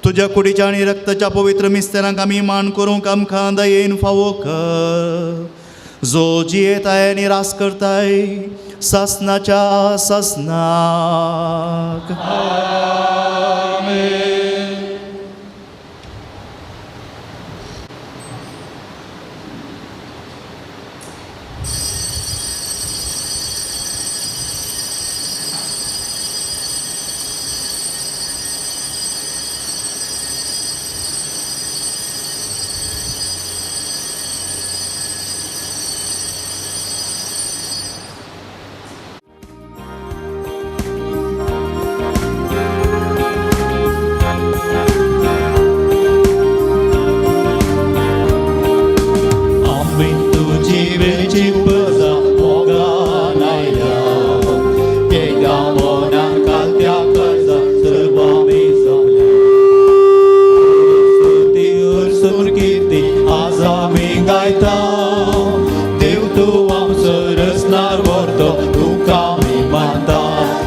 Speaker 1: तुज्या कुडीच्या आनी रक्ताच्या पवित्र मिस्तेरांक आमी मान करूंक आमकां दयेन फावो कर, जो जियेताय आनी रास करताय सासनाच्या सासनाक.
Speaker 2: आमी तुजी वेची पुजा मोगान आयल्या, एकदा मनान कालत्या कर्जा सर्व आमी जमल्या. स्तुती उर्सून कीर्ती आज आमी गायता, देव तूं आमचो रचणार व्हरतो तुका आमी मानता.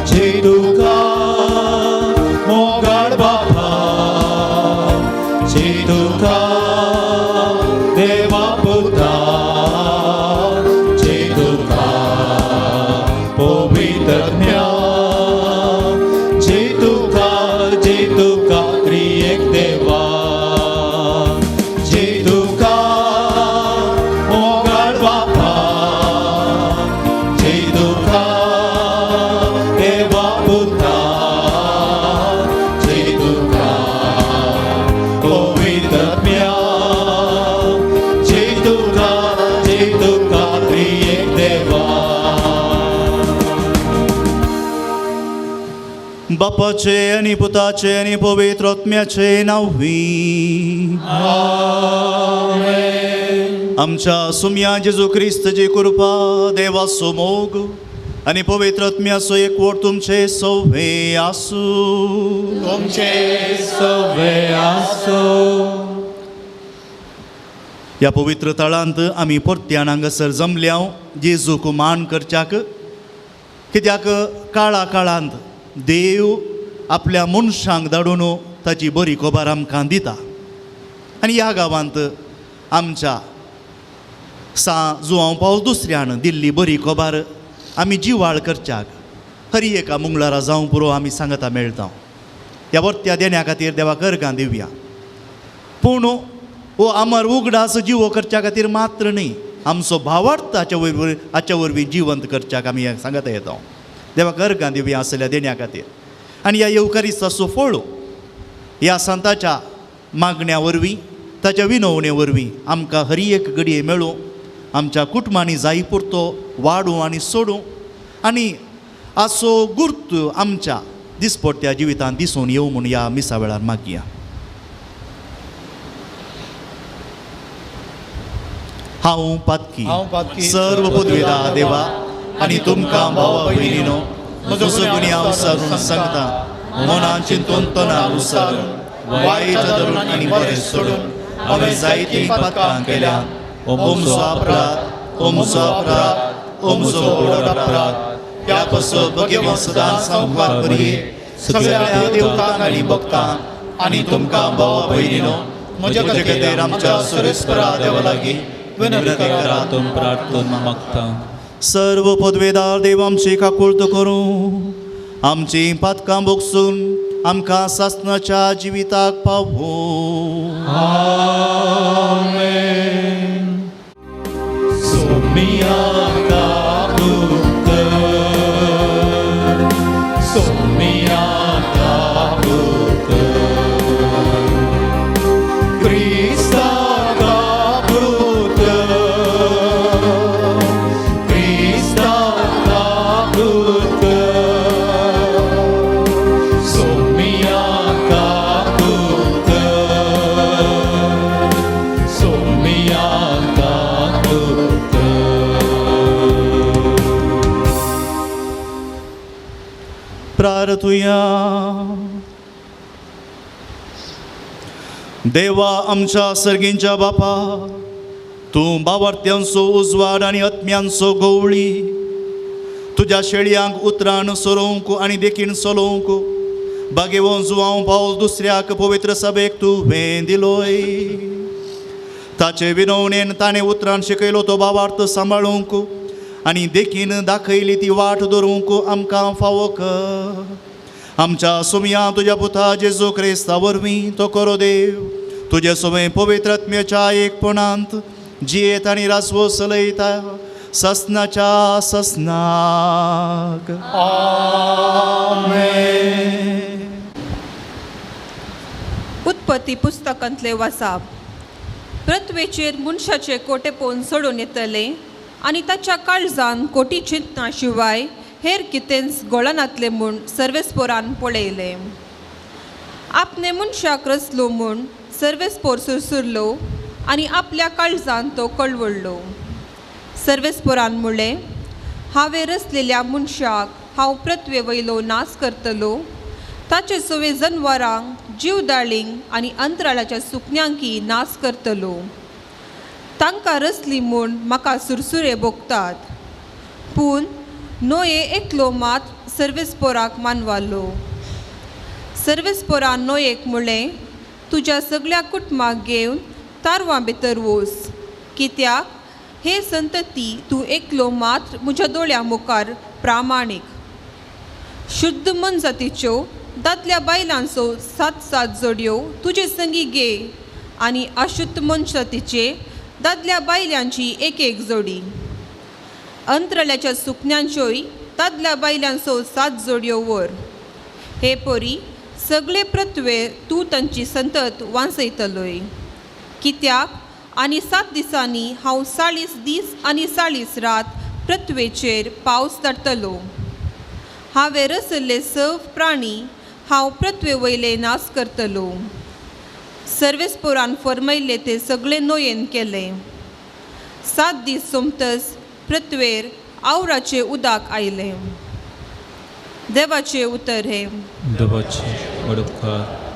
Speaker 2: जे तुका मोगाळ बाबा, जे तुका देवा पुता, जे तुका पवित्र ज्ञान, जे तुका, जे तुका त्रिएक देवा, जे तुका मोगाळ बापा, जे तुका देवा पुता, जे तुका पवित्र ज्ञान, जे तुका, जे तुका त्रिएक देवा.
Speaker 1: बापाचे आनी पुताचे आनी पवित्र आत्म्याचे नांवी. आमच्या सुम्या जेजू क्रिस्तची कृपा, देवाचो मोग आनी पवित्र आत्म्याचो एकवट तुमचे सवे आसूं.
Speaker 2: तुमचे सवे आसूं.
Speaker 1: ह्या पवित्र तळांत आमी परत्यान हांगासर जमल्या जेजूक मान करच्याक, कित्याक काळा काळांत देव आपल्या मनशांक धाडून ताची बरी खबर आमकां दिता. आनी ह्या गांवांत आमच्या सा जुवांव पावल दुसऱ्यान दिल्ली बरी खबर आमी जिवाळ करच्याक हरी एका मंगळारा जावं पुरो आमी सांगता मेळटा. ह्या वर्त्या देण्या खातीर देवाक अर्गां दिवया. पूण हो अमर उगडास जिवो करच्या खातीर मात्र न्ही, आमचो भावार्थ हाच्या वरवीं जिवंत करच्याक आमी सांगता येता. देवाक अर्गां दिवया आसल्या देण्या खातीर. आनी ह्या येवकारिस्ताचो फळ ह्या संताच्या मागण्या वरवीं, ताच्या विनवणे वरवीं आमकां हरी एक घडये मेळूं, आमच्या कुटुंबांनी जाय पुरतो वाडूं आनी सोडूं आनी आसो गुर्त आमच्या दिसपट्ट्या जिवितांत दिसून येवं म्हूण ह्या मिसा वेळार मागया. हांव पातकी सर्व पदवेदा देवा आनी तुमकां भावा भयणीनो म्हजो गुन्यांव सारून सांगता, मनान चिंतून तनार उसारून वायट धरून आनी बरें सोडून हांवें जायतीं पातकां केल्या. ओमचो अपराध, ओमचो अपराध, ओमचो व्हड अपराध. ह्या पासत भगेवन सदांच संवाद करये सगळ्या देवतांक आनी भक्तांक आनी तुमकां भावा भयणीनो म्हज्या खातीर आमच्या सुरेस्परा देवा लागीं विनंती करात.
Speaker 2: तुम प्रार्थना मागता.
Speaker 1: सर्व पदवेदार देव आमची काकुळत करूं, आमची पातकां भोगसून आमकां सासणाच्या जिविताक पावूं.
Speaker 2: आमेन. सोमिया काकुळत, सोमिया काकुळत, क्रिस्ता काकुळत, क्रिस्ता काकुळत, सोमिया काकुळत, सोमिया.
Speaker 1: प्रार्थुया. देवा आमच्या सर्गींच्या बापा, तूं बावार्थ्यांचो उजवाड आनी आत्म्यांचो गवळी, तुज्या शेळयांक उतरान सरोवंक आनी देखीन चलोवंक बागेवन जुवांव पावल दुसऱ्याक पवित्र सभेक तुवें दिलोय. ताचे विनवणेन ताणें उतरान शिकयलो तो बावार्थ सांबाळूंक आनी देखीन दाखयली ती वाट धरूंक आमकां फावो कर. आमच्या सुमया तुज्या पुता जेजू क्रिस्ता वरवीं तो करो देव तुजे सवय पवित्र आत्म्याच्या एकपणांत जियेत आनी रासवो चलयता ससनाच्या ससनाक.
Speaker 2: आमेन.
Speaker 4: उत्पत्ती पुस्तकांतले वासाप. पृथ्वेचेर मनशाचे कोटेपोवन सोडून येतले आनी ताच्या काळजान कोटी चिंतना शिवाय हेर कितेंच गोळनातलें म्हूण सर्वेस्पोरान पळयलें. आपणे मनशाक रचलो म्हूण सर्वेस्पोर सुरसुरलो आनी आपल्या काळजान तो कळवळ्ळो. सर्वेस्पोरान म्हणलें, हांवें रचलेल्या मनशाक हांव पृथ्वे वयलो नाश करतलो, ताचे सवे जनवरांक जीवदाळींक आनी अंतराळाच्या सुकण्यांकी नाश करतलो. तांकां रचली म्हूण म्हाका सुरसुरे भोगतात, पूण नोये एकलो मात सर्वेस्पोराक मानवालो. सर्वेस्पोरान नोयेक म्हणलें, तुज्या सगळ्या कुटुंबाक घेवन तारवां भितर वोस, कित्याक हे संतती तूं एकलो मात्र म्हज्या दोळ्यां मुखार प्रामाणीक. शुद्ध मनजातीच्यो दादल्या बायलांचो सात सात जोडयो तुजे संगी घे आनी अशुद्ध मनजातीचे दादल्या बायलांची एक एक जोडी. अंतराळ्याच्या सुकण्यांच्योय दादल्या बायलांचो सात जोडयो व्हर. हे परी सगळे पृथ्वे तूं तांची संतत वांचयतलोय, कित्याक आनी 7 दिसांनी हांव 40 दीस आनी 40 रात पृथ्वेचेर पावस धाडटलो. हांवें रचल्ले सव प्राणी हांव पृथ्वे वयले नाश करतलो. सर्वेस्पोरान फर्मयल्ले ते सगळे नोयेन केले. 7 दीस सोमतच पृथ्वेर आवराचें उदक आयलें. देवाचें उतर हें.
Speaker 2: देवाचे उपकार.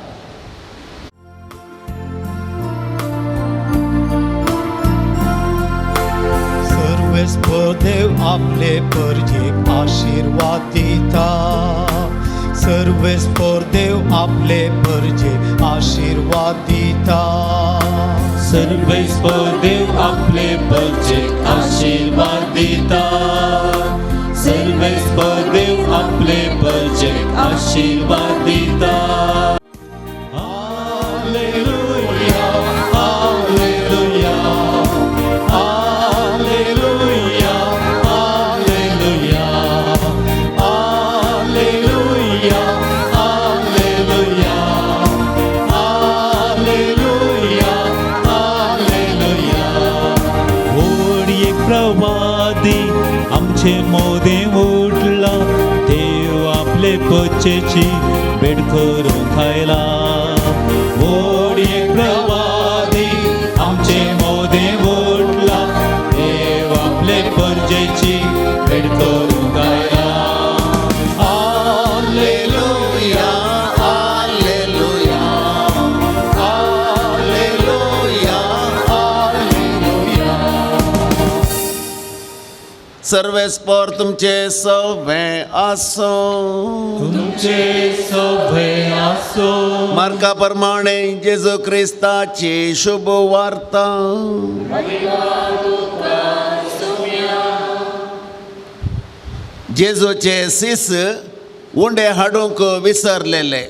Speaker 2: सर्वेस्पर देव आपले परजेक आशीर्वाद दिता. सर्वेस्पर देव आपले परजेक आशीर्वाद दिता.
Speaker 5: सर्वेस्पर देव आपले परजेक आशीर्वाद दिता. सर्वेस्पर देव आपले परजेक आशीर्वाद दिता.
Speaker 2: Hallelujah, hallelujah, hallelujah, hallelujah, hallelujah, hallelujah, hallelujah, hallelujah.
Speaker 5: व्हड एक प्रवादी आमचे मोदें उठला, देव आपले पचेची भेट करूंक आयला. व्हड एक प्रवादी आमचे मोदें उठला, देव आपले परजेची भेट करूंक आयला.
Speaker 6: Hallelujah, hallelujah, hallelujah, hallelujah.
Speaker 7: सर्वेस्पर तुमचे सवे आसूं.
Speaker 5: तुमचे सवे आसूं.
Speaker 7: मार्का प्रमाणे जेजू क्रिस्ताची शुभ वार्ता. जेजूचे सीस उंडे हाडूंक विसरलेले.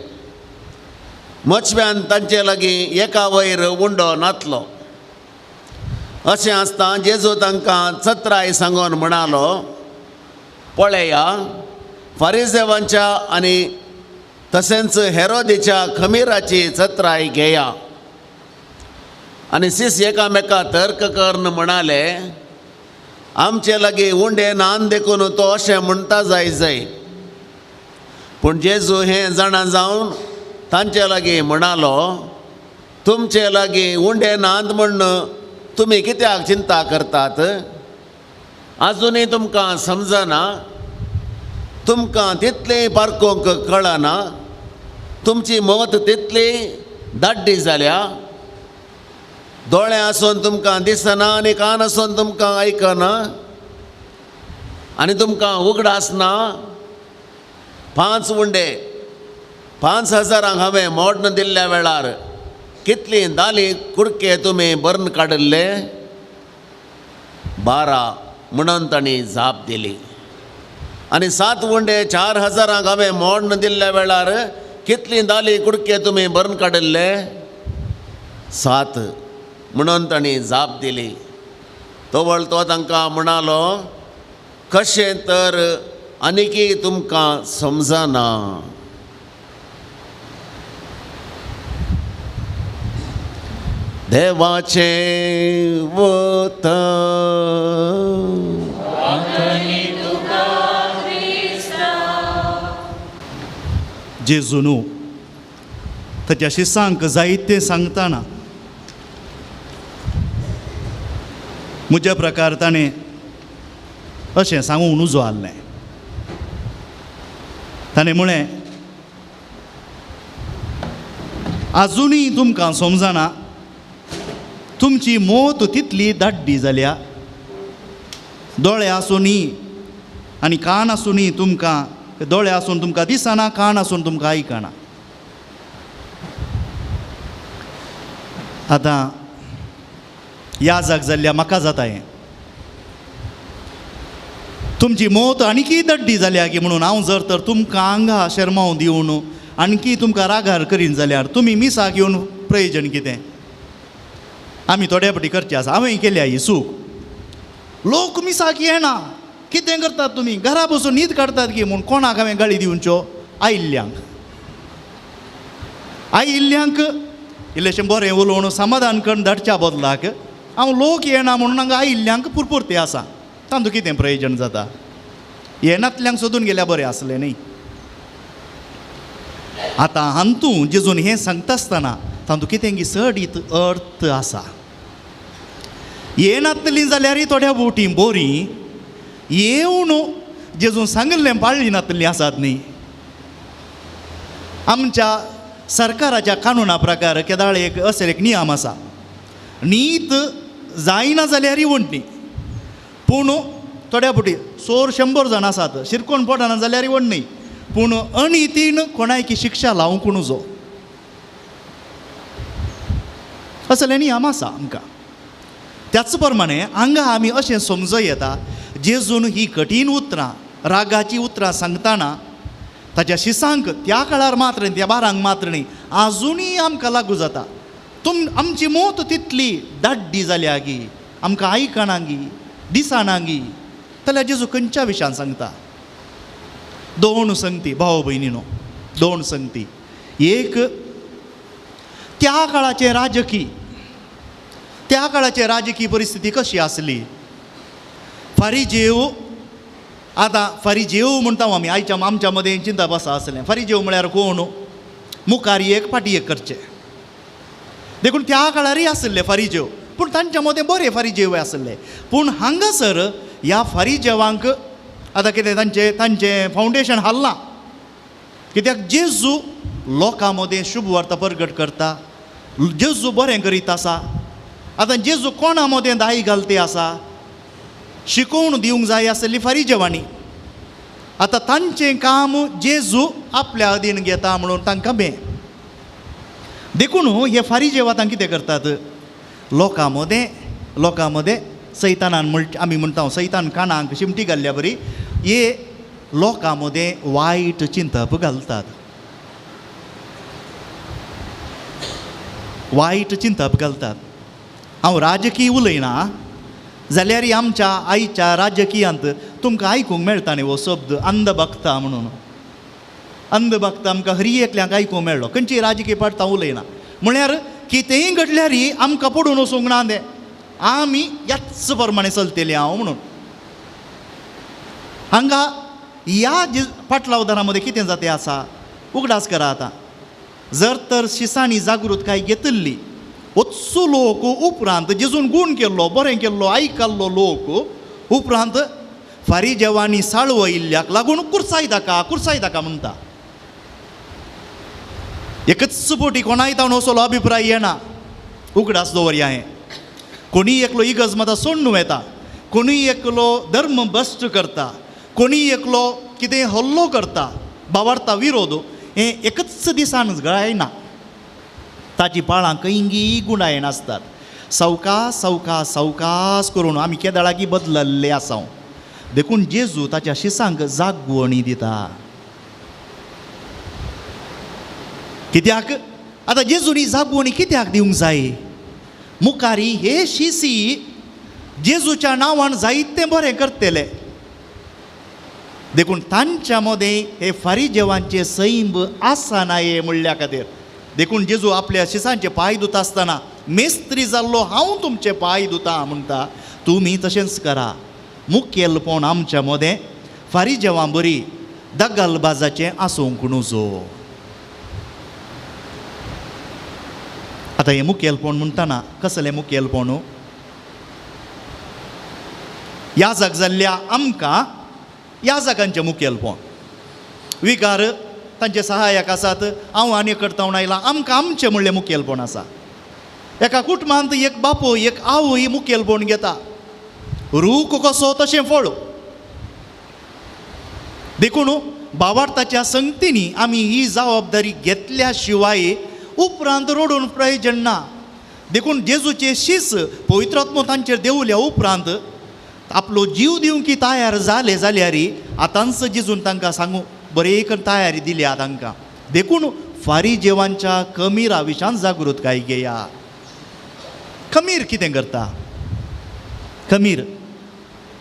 Speaker 7: मचव्यान तांचे लागीं एका वयर उंडो नातलो. अशें आसता जेजू तांकां चत्राय सांगून म्हणालो, पळया फारिजेवांच्या आनी तशेंच हेरोदीच्या खमीराची चत्राय घेया. आनी सीस एकामेका तर्क करून म्हणाले, आमचे लागीं उंडे नान देखून तो अशें म्हणटा जाय जाय. पूण जेजू हें जाणा जावन तांचे लागीं म्हणालो, तुमचे लागीं उंडे नात म्हूण तुमी कित्याक चिंता करतात? आजुनूय तुमकां समजना? तुमकां तितलें पारखूंक कळना, तुमची मत तितली दाड्डी जाल्या, दोळे आसून तुमकां दिसना आनी कान आसून तुमकां आयकना आनी तुमकां उगडास ना। 5 उंडे 5000 हांवें मोडन दिल्ल्या वेळार कितली दाली कुडके तुमी भरून काडिल्ले? 12 म्हणून तांणी जाप दिली। आनी 7 उंडे 4000 हांवें मोडन दिल्ल्या वेळार कितली दाली कुडके तुमी भरून काडिल्ले? 7 म्हणून तांणी जाप दिली। तवळ तो तांकां म्हणालो, कशें तर आनीकी तुमकां समजना? देवाचें वता
Speaker 3: जेजून ताच्या शिसांक जायतें सांगतना म्हज्या प्रकार ताणें अशें सांगूंक नुजो आहलें। ताणें म्हळें, आजुनूय तुमकां समजना, तुमची मोत तितली दाड्डी जाल्या, दोळे आसूनय आनी कान आसूनय तुमकां, दोळे आसून तुमकां दिसना, कान आसून तुमकां आयकना। आतां ह्या जाग जाल्ल्या म्हाका जाता हें, तुमची मोत आणकी दड्डी जाल्या की म्हणून हांव जर तर तुमकां हांगा शेरमांव दिवन आणकी तुमकां रागार करीन जाल्यार तुमी मिसाक येवन प्रयोजन कितें? आमी थोड्या फावटी करचें आसा, हांवें केल्या ही चूक। लोक मिसाक येना, कितें करतात तुमी? घरा बसून न्हीद काडटात की म्हूण कोणाक हांवें गाळी दिवच्यो? आयिल्ल्यांक, आयिल्ल्यांक इल्लेशें बरें उलोवन समाधान करून धाडच्या बदलाक हांव लोक येना म्हणून हांगा आयिल्ल्यांक पुरपुरते आसा, तांतूं कितें प्रयोजन जाता? येनातल्यांक सोदून गेल्यार बरें आसलें न्ही। आतां हातूं जेजून हें सांगता आसतना तातूंत कितें की चडीत अर्थ आसा। येनातलीं जाल्यारय थोड्या बोटी बोरीं येवन जेजून सांगिल्लें पाळ्ळी नातलीं आसात न्ही। आमच्या सरकाराच्या कानुना प्रकार केदाळ एक अशें एक नियम आसा, नीत जायना जाल्यारय वण्टी, पूण थोड्या फावटी 100 जाण आसात शिरकोण पडना जाल्यारय वण्णी, पूण अनितीन कोणायकी शिक्षा लावंक नुजो असले नियम आसा आमकां। त्याच प्रमाणे हांगा आमी अशें समजूं येता, जेजून ही कठीण उतरां, रागाची उतरां सांगतना ताच्या शिसांक त्या काळार मात्र न्ही, त्या बारांक मात्र न्ही, आजुनूय आमकां लागू जाता। आमची मोत तितली दाड्डी जाल्या गी, आमकां आयकना गी, दिसना गी, जाल्यार जेजू खंयच्या विशयान सांगता? 2 संगती भाव भयणीनो, 2 संगती। एक, त्या काळाचें राजकी, त्या काळाचे राजकीय परिस्थिती कशी आसली? फारिजेव, आतां फारिजेव म्हणटा आमी, आयच्या आमच्या मदें चिंतप आसा आसलें, फारिजेव म्हळ्यार कोण? मुखार एक फाटी एक करचे, देखून त्या काळारय आशिल्ले फारिजेव, पूण तांच्या मदें बरे फारिजेव आशिल्ले। पूण हांगासर ह्या फारिजेवांक आतां कितें तांचें तांचें फावंडेशन हाल्लां, कित्याक जेजू लोकां मदें शुभ वार्ता प्रगट करता, जेजू बरें करीत आसा। आतां जेजू कोणा मदें दाय घालते आसा, शिकोवन दिवंक जाय आसली फारिजेवांनी। आतां तांचें काम जेजू आपल्या अधीन घेता म्हणून तांकां बें, देखून हे फारिजेव आतां कितें करतात? लोकां मदें, लोकां मदें सैतानान म्हण आमी म्हणटा सैतान कानाक शिमटी घाल्ल्या बरी हे लोकां मदें वायट चिंतप घालतात, वायट चिंतप घालतात। हांव राजकीय उलयना जाल्यार आमच्या आयच्या राजकीयांत तुमकां आयकूंक मेळटा न्ही हो शब्द अंधभक्ता म्हणून। अंधभक्त आमकां हरी एकल्यांक आयकूंक मेळ्ळो, खंयची राजकीय पार्ट हांव उलयना, म्हळ्यार कितेंय घडल्यार आमकां पडून वचूंक ना तें, आमी ह्याच प्रमाणे चलतले हांव म्हणून। हांगा ह्या पाटलावदारा मदें कितें जाता आसा, उगडास करा आतां, जर तर शिसांनी जागृतकाय घेतिल्ली वचू लोक उपरांत जेजून गूण केल्लो, बरें केल्लो, आयकल्लो लोक उपरांत फारीजेवांनी साळवयिल्ल्याक लागून कुर्साय ताका, कुर्साय ताका म्हणटा. एकच बोटी कोणाय तावन असलो अभिप्राय येना. उगडास दवरया हें, कोणीय एकलो इगर्ज माता सोडून येता, कोणीय एकलो धर्म भश्ट करता, कोणीय एकलो कितें हल्लो करता, बावार्ता विरोध, हें एकच दिसान जायना. ताची पाळां खंयगी गुणायन आसतात. सवकास सवकास सवकास करून आमी केदळागी बदलल्ले आसा. देखून जेजू ताच्या शिसांक जागवणी दिता. कित्याक आतां जेजूनी जागवणी कित्याक दिवंक जाय? मुखारी हे शिसी जेजूच्या नांवान जायतें बरें करतले. देखून तांच्या मदें हे फारीजेवांचे सैंब आसना हे म्हणल्या खातीर. देखून जेजू आपल्या शिसांचे पांय धुता आसतना मेस्त्री जाल्लो हांव तुमचे पांय धुता म्हणटा, तुमी तशेंच करा. मुखेलपण आमच्या मदें फारीजेवां बरी दगलबाजाचें आसूंक नुजो. आतां हें मुखेलपण म्हणटना कसलें मुखेलपण? याजक जाल्ल्या आमकां याजकांचें मुखेलपण, विकार तांचे सहायक आसात, हांव आनी करता आयला, आमकां आमचें म्हणलें मुखेलपण आसा. एका कुटुंबांत एक बापूय एक आवय मुखेलपण घेता, रूख कसो तशें फळ. देखून बावार्थाच्या संगतींनी आमी ही जबाबदारी घेतल्या शिवाय उपरांत रडून प्रयोजन ना. देखून जेजूचे शीस पवित्रात्मो तांचेर देंवल्या उपरांत आपलो जीव दिवंक तयार जाले जाल्यार आतांच जेजून तांकां सांगू बरे करून तयारी दिल्या तांकां. देखून फारीजेवांच्या कमीरा विशान जागृतकाय घेया. खमीर कितें करता? खमीर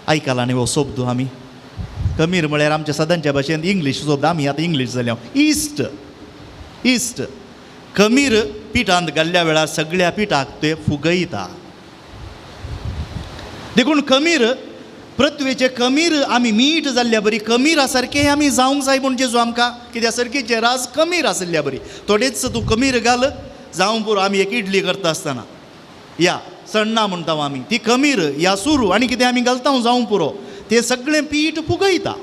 Speaker 3: आयकला न्ही हो शब्द आमी? खमीर म्हळ्यार आमच्या सदांच्या भाशेन इंग्लीश शब्द, आमी आतां इंग्लीश जाल्या. इस्ट, इस्ट खमीर पिठांत घाल्ल्या वेळार सगळ्या पिठाक ते फुगयता. देखून खमीर पृथ्वेचे खमीर आमी मीठ जाल्ल्या बरी खमीरा सारकें आमी जावंक जाय म्हूण जेजू आमकां कित्याक सारकें राज खमीर आशिल्ल्या बरी. थोडेच तूं खमीर घाल जावं पुरो. आमी एक इडली करता आसतना या सण्णां म्हणटा आमी ती खमीर या सुरू आनी कितें आमी घालता जावं पुरो, तें सगळें पीठ फुगयता.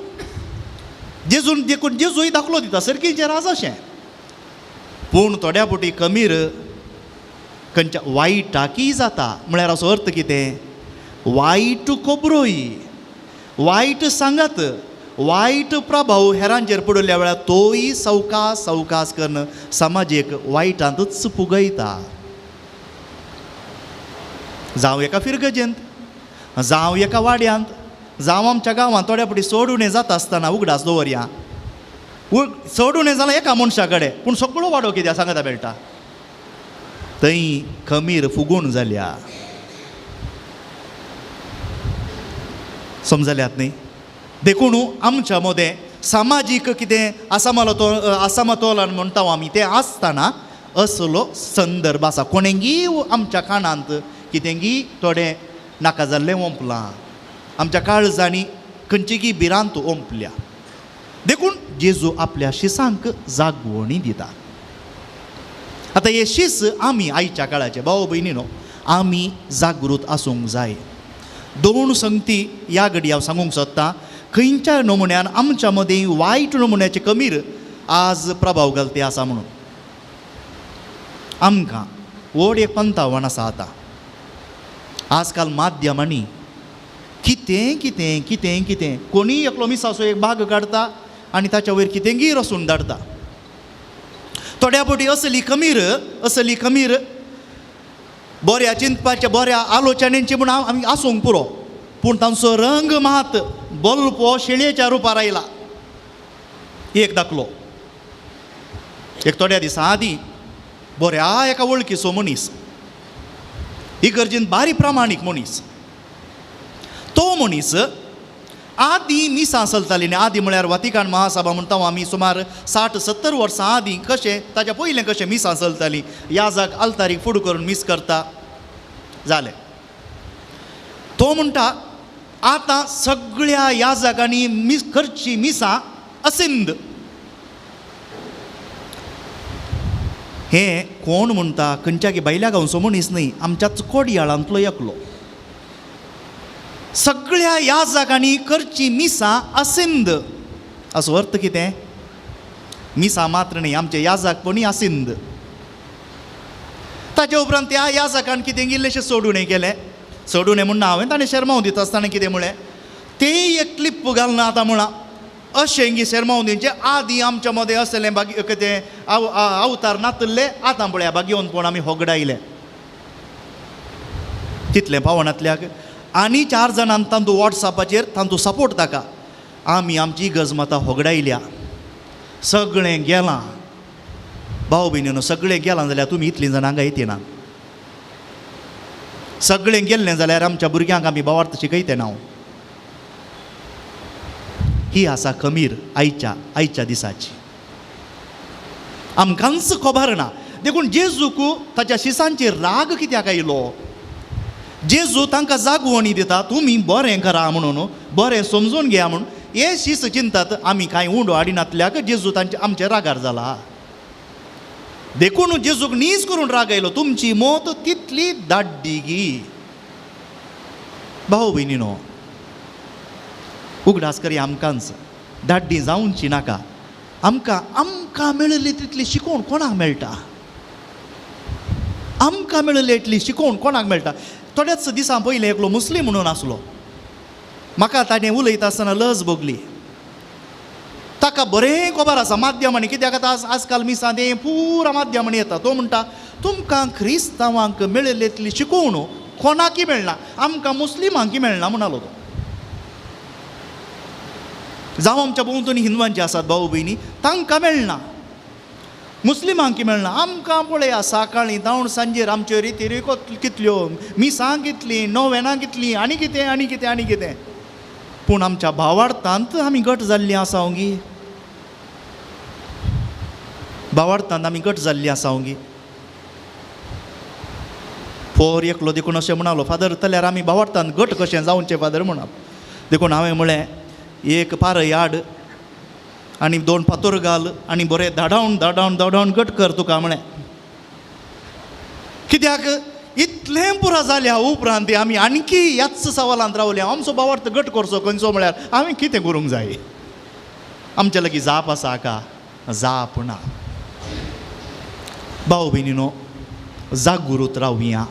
Speaker 3: जेजून देखून जेजूय दाखलो दिता सारकें राज अशें. पूण थोड्या फावटी खमीर खंयच्या वायटाकी जाता. म्हळ्यार असो अर्थ कितें? वायट खबरोय, वायट सांगात, वायट प्रभाव हेरांचेर पडिल्ल्या वेळार तोय सवकास सवकास करून समाजीक वायटांतूच फुगयता. जावं एका फिरगजेंत, जावं एका वाड्यांत, जावं आमच्या गांवांत थोड्या फावटी चड जाता आसतना उगडास दवरया, चड उणें जालां एका मनशा कडेन, पूण सगळो वाडो कित्याक सांगता मेळटा, थंय खमीर फुगून जाल्या. समजल्यात न्ही? देखून आमच्या मदें सामाजीक कितें आसामतोलन म्हणटा आमी तें आसतना असलो संदर्भ आसा. कोणेंगी आमच्या कानांत कितेंगी थोडें नाका जाल्लें ओंपलां, आमच्या काळजांनी खंयचीगी भिरांत ओंपल्या. देखून जेजू आपल्या शिसांक जागवणी दिता. आतां हे शीस आमी आयच्या काळाचे भाव भयणी न्हू, आमी जागृत आसूंक जाय. दोन संगती ह्या घडी हांव सांगूंक सोदतां. खंयच्या नमुन्यान आमच्या मदीं वायट नमुन्याचे कमीर आज प्रभाव घालते आसा म्हणून आमकां व्हड एक पंतावन आसा. आतां आजकाल माध्यमांनी कितें कितें कितें कितें कोणीय एकलो मिसाचो एक भाग काडटा आनी ताच्या वयर कितेंगी रसून धाडटा. थोड्या फावटी असली खमीर, असली खमीर बऱ्या चिंतपाच्या बऱ्या आलोचनेची म्हूण आमी आसूंक पुरो, पूण तांचो रंग मात बल्पो शेळयेच्या रुपार आयला. एक दाखलो, एक थोड्या दिसां आदीं बऱ्या एका वळखीचो मनीस, इगर्जेन बारी प्रामाणीक मनीस, तो मनीस आदीं मिसां चलताली न्ही. आदीं म्हळ्यार वातिकान महासभा म्हणटा आमी सुमार 60-70 वर्सां आदीं कशें, ताच्या पयलें कशें मिसां चलतालीं, याजाक आल्तारीक फुडू करून मीस करता जालें. तो म्हणटा आतां सगळ्या याजकांनी मीस करची मिसां असिंद. हें कोण म्हणटा? खंयच्या की भायल्या गांवचो मनीस न्ही, आमच्याच कोडयाळांतलो एकलो. सगळ्या याजकांनी करची मिसां असिंद. असो अर्थ कितें? मिसां मात्र न्ही, आमचे याजकपणी आसिंद. ताचे उपरांत त्या याजकान कितें इल्लेशें सोडून केलें. सोडून म्हूण हांवें ताणें शेरमांव दिता आसतना कितें म्हळें, तें एक क्लिप घालना आतां म्हळां अशें गी शेरमांव दिवचें. आदीं आमच्या मदें आसलें बागी कितें अवतार नातिल्ले, आतां पळया भाग्यवंतपण आमी होगडायलें तितलें पावनातल्याक. आनी 4 जाणान तांतू वॉट्सॅपाचेर तांतू सपोर्ट ताका, आमी आमची इगर्ज माता होगडायल्या, सगळें गेलां. भाव भयणीनो, सगळें गेलां जाल्यार तुमी इतलीं जाणां हांगा येतना, सगळें गेल्लें जाल्यार आमच्या भुरग्यांक आमी भावार्थ शिकयते ना. ही आसा खमीर आयच्या आयच्या दिसाची, आमकांच खबर ना. देखून जेजूक ताच्या शिसांचेर राग कित्याक आयलो? जेजू तांकां जागवणी दिता, तुमी बरें करा म्हणून, बरें समजून घेया म्हणून. हे शीस चिंतात आमी कांय उंडो हाडिनातल्याक जेजू तांचे आमचे रागार जाला. देखून जेजूक नीज करून राग आयलो, तुमची मत तितली दाड्डी गी. भाव भयणीनो, उगडास करी आमकांच दाड्डी जावची नाका. आमकां आमकां मेळिल्ली तितली शिकोवण कोणाक मेळटा? आमकां मेळिल्ली इतली शिकोवण कोणाक मेळटा? थोड्याच दिसां पयलीं एकलो मुस्लीम म्हणून आसलो, म्हाका ताणें उलयता आसतना लज भोगली. ताका बरें खबर आसा माध्यमांनी, कित्याक आतां आजकाल मिसां तें पुरा माध्यमांनी येता. तो म्हणटा, तुमकां क्रिस्तांवांक मेळिल्ली इतली शिकोवण कोणाकय मेळना, आमकां मुस्लिमांकय मेळना म्हणालो तो. जावं आमच्या भोंवतणी हिंदवांचे आसात भाऊ भयणी, तांकां मेळना, मुस्लिमांकी मेळना. आमकां पळया सकाळीं धांवन सांजेर आमच्यो रिती रिको कितल्यो, मिसां कितलीं, नोवेनां कितलीं, आनी कितें आनी कितें आनी कितें. पूण आमच्या भावार्थांत आमी घट जाल्लीं आसा गी? भावार्थांत आमी घट जाल्लीं आसा गी? पोर एकलो देखून अशें म्हणालो, फादर जाल्यार आमी भावार्थांत घट कशें जावचें फादर म्हणप. देखून हांवें म्हळें, एक पारय हाड आनी 2 फातर घाल आनी बरें धाडावन धाडावन धाडावन घट कर तुका म्हळें. कित्याक इतलें पुरो जाल्या उपरांत आमी आणकी ह्याच सवालांत रावले, आमचो भावार्थ घट करचो खंयचो म्हळ्यार हांवें कितें करूंक जाय? आमच्या लागीं जाप आसा का? जाप ना. भाव भयणीनो, जागृत रावया,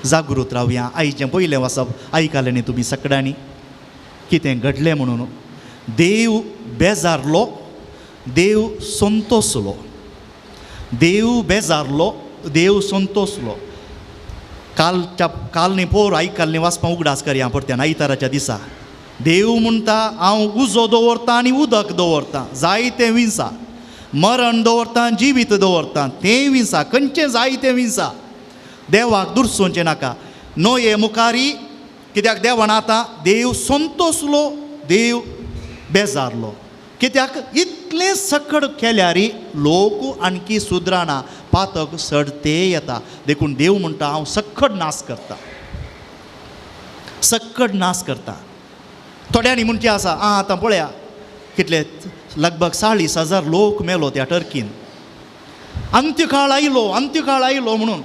Speaker 3: जागृत रावया. आयचें पयलें वाचप आयकलें न्ही तुमी सगळ्यांनी, कितें घडलें म्हणून. देव बेजारलो, देव संतोसलो. देव बेजारलो, देव संतोसलो. कालच्या काल न्ही पोर आयकल्लें न्ही वाचपाक उगडास करया परत्यान आयताराच्या दिसा. देव म्हणटा, हांव उजो दवरतां आनी उदक दवरतां, जाय तें विंसा, मरण दवरतां, जिवीत दवरतां, तें विंसा, खंयचें जाय तें विंसा. देवाक दुरसोवचें नाका. नोये मुखारी कित्याक देवान आतां देव संतोसलो, देव बेजारलो. कित्याक इतलें सकड केल्यार लोक आणकी सुदराना, पातक सडते येता. देखून देव म्हणटा, हांव सकड नाश करता, सकड नाश करता. थोड्यांनी म्हणचें आसा, आं आतां पळया कितले लगभग 40,000 लोक मेलो त्या टर्कीन. अंत्यकाळ आयलो, अंत्यकाळ आयलो म्हणून.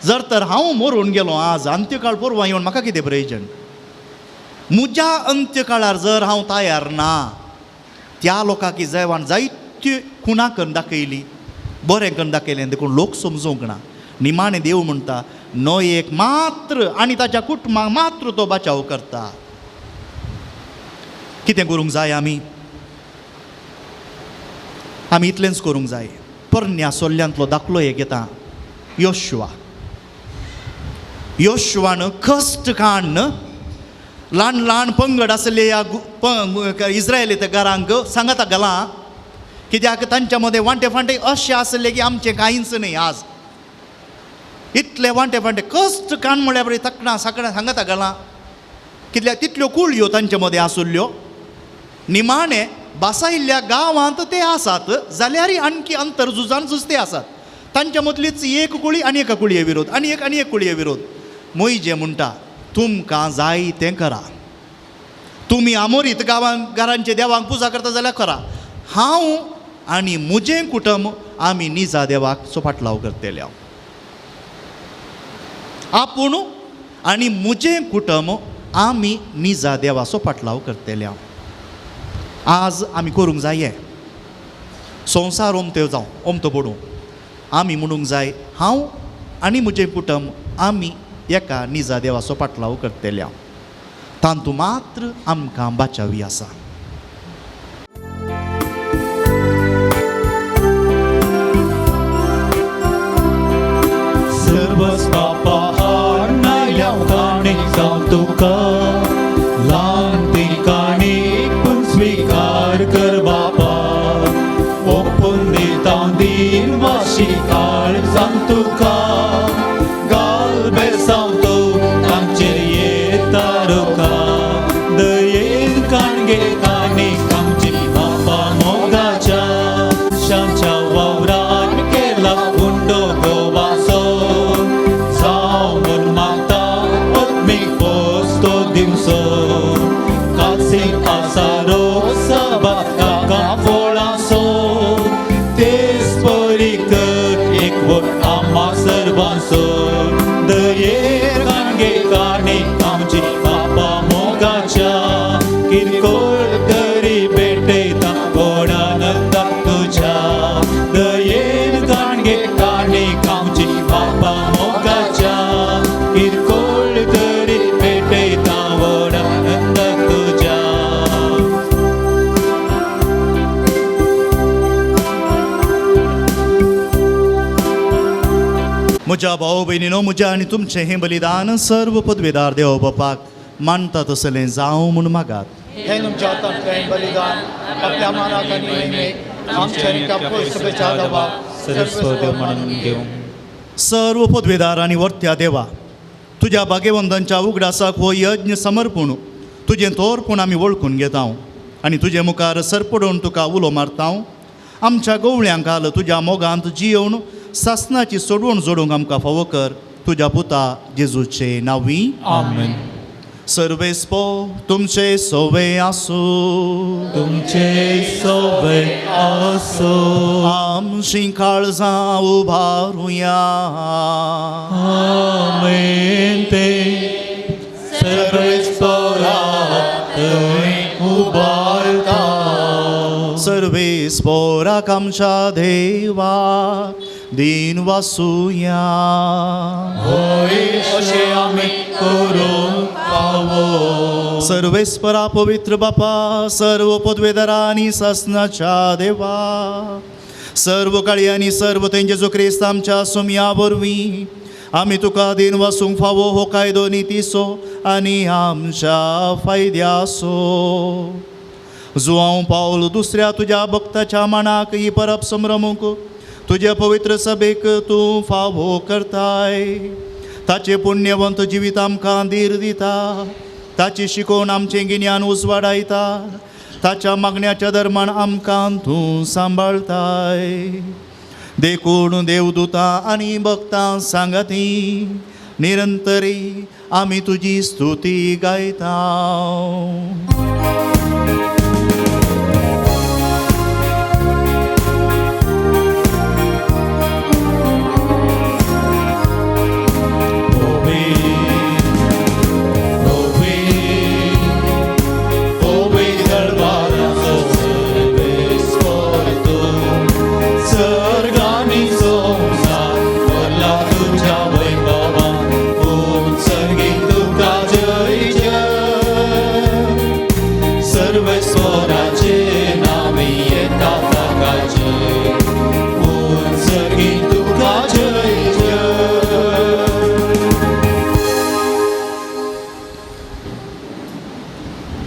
Speaker 3: जर तर हांव मरून गेलो आज, अंत्यकाळ पोरवा येवन म्हाका कितें प्रयोजन? म्हज्या अंत्यकाळार जर हांव तयार ना, त्या लोकांक जेवण जायत्यो खुणा करून दाखयली, बरें करून दाखयलें, देखून लोक समजूंक ना. निमाणें देव म्हणटा, नोयेक मात्र आनी ताच्या कुटुंबाक मात्र तो बचाव करता. कितें करूंक जाय आमी? आमी इतलेंच करूंक जाय. परन्या सोल्ल्यांतलो दाखलो एक येता, योशुआ. योशुआन कश्ट काडून ल्हान ल्हान पंगड आसले ह्या इस्रायली घरांक सांगाता घाला, कित्याक तांच्या मदें वांटे फांटे अशें आसले की आमचें कांयच न्ही. आज इतले वांटे फांटे कश्ट काण म्हळ्यार बरें तकणां साकणां सांगाता घाला, कितल्या तितल्यो कुळयो तांचे मदें आसुल्ल्यो. निमाणें बासायिल्ल्या गांवांत ते आसात जाल्यारय आणकी अंतर झुजान झुजते आसात. तांच्या मदलीच एक कुळी आनी एका कुळये विरोध, आनी एक आनी एक कुळये विरोध. मोयजे म्हणटा, तुमकां जाय तें करा, तुमी आमोरीत गांवांत घरांचे देवांक पुजा करता जाल्यार करा, हांव आनी म्हजें कुटुंब आमी निजा देवाक सो फाटलाव करतले. आपूण
Speaker 1: आनी म्हजें कुटुंब आमी निजा देवाचो पाटलाव करतले. आज आमी करूंक जाय संवसार ओमत्यो जावं ओमतो पडूं, आमी म्हणूंक जाय हांव आनी म्हजें कुटुंब आमी एका निजा देवाचो पाटलाव करतले. तांतू मात्र आमकां बाचावी आसा.
Speaker 2: सर्वस बापा हाडनायल्या काणी जावं तुका ल्हान ती काणी पूण स्विकार कर बापा ओपून दिता दीन वाशी काळ जावं तुका गाल बेसांव तूं तांचेर येता रोका दयेन काणगे काणी आमची बापा मोगाच्या शांच्या वावरान केला उंडो गोवासो जावं म्हूण मागता आत्मीक पोस्तो दिवसो कासी आसा रोस काका फोळासो तेच परी कर एकवट आम्हा सर्वांसो दयेन काणगे काणी आमची बापा मोगाच्या किरकोळ तरी भेटयता गोडानंदा तुझ्या दयेन काणगे काणी आमची बापा मोगाच्या किरकोळ तरी भेटयता गोडानंदा तुझ्या.
Speaker 1: म्हज्या भाव भयणीनो, म्हज्या आनी तुमचें हें बलिदान सर्व पदवेदार देव बापाक मानता तसलें जावं म्हूण मागात.
Speaker 6: हें तुमच्या हातांतलें बलिदान आपल्या मानाक आनी महिमेक आमच्या आनी त्या पवित्र देवाक
Speaker 2: सर्वस्व देव म्हणून घेवं.
Speaker 1: सर्व पदवेदार आनी वर्त्या देवा, तुज्या भाग्यवंतांच्या उगडासाक हो यज्ञ समर्पण तुजें तोरपूण आमी वळखून घेता आनी तुजे मुखार सरपडून तुका उलो मारता. आमच्या गवळ्यांक घाल तुज्या मोगांत जियोवन सासनाची सोडवण जोडूंक आमकां फावो कर तुज्या पुता जेजूचे नांवी.
Speaker 2: आमेन.
Speaker 1: सर्वेस्पो तुमचे सोवे आसूं.
Speaker 2: तुमचे सोवे आसूं.
Speaker 1: आमची काळजां उबारुया.
Speaker 2: आमेन. ते सर्वेस्पोरा थंय उबारता.
Speaker 1: सर्वेस्पोराक आमच्या देवा दीन वासुया.
Speaker 2: होय अशें आमी करूंक फावो.
Speaker 1: सर्वेस्परा पवित्र बापा, सर्व पदवेदारा आनी सासनाच्या देवा, सर्व काळी आनी सर्व तेंचे क्रिस्त आमच्या सोमया वरवीं आमी तुका दीन वासूंक फावो हो कायदो नितीचो आनी आमच्या फायद्याचो. जुआंव पावल दुसऱ्या तुज्या भक्ताच्या मानाक ही परब संभ्रमूंक तुज्या पवित्र सभेक तूं फावो करताय. ताचें पुण्यवंत जिवीत आमकां धीर दिता, ताची शिकोवन आमचें गिन्यान उजवाडायता, ताच्या मागण्याच्या धर्मान आमकां तूं सांबाळताय. देखून देवदूतां आनी भक्तां सांगाती निरंतरी आमी तुजी स्तुती गायता.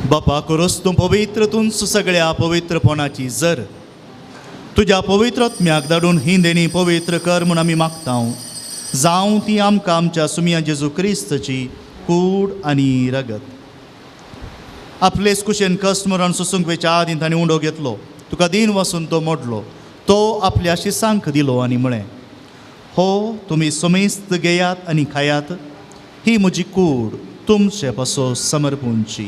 Speaker 1: बापा करोस तूं पवित्र तूंच सगळ्या पवित्रपणाची जर तुज्या पवित्र आत्म्याक धाडून ही देणी पवित्र कर म्हूण आमी मागता. जावं ती आमकां आमच्या सुमया जेजू क्रिस्तची कूड आनी रगत. आपलेच कुशेन कश्ट मरण सोसूंक वेच्या आदीं ताणें उंडो घेतलो, तुका दीन वसून तो मोडलो, तो आपल्या शिसांक दिलो आनी म्हळें, हो तुमी समेस्त घेयात आनी खायात, ही म्हजी कूड तुमचे पासो समर्पूंची.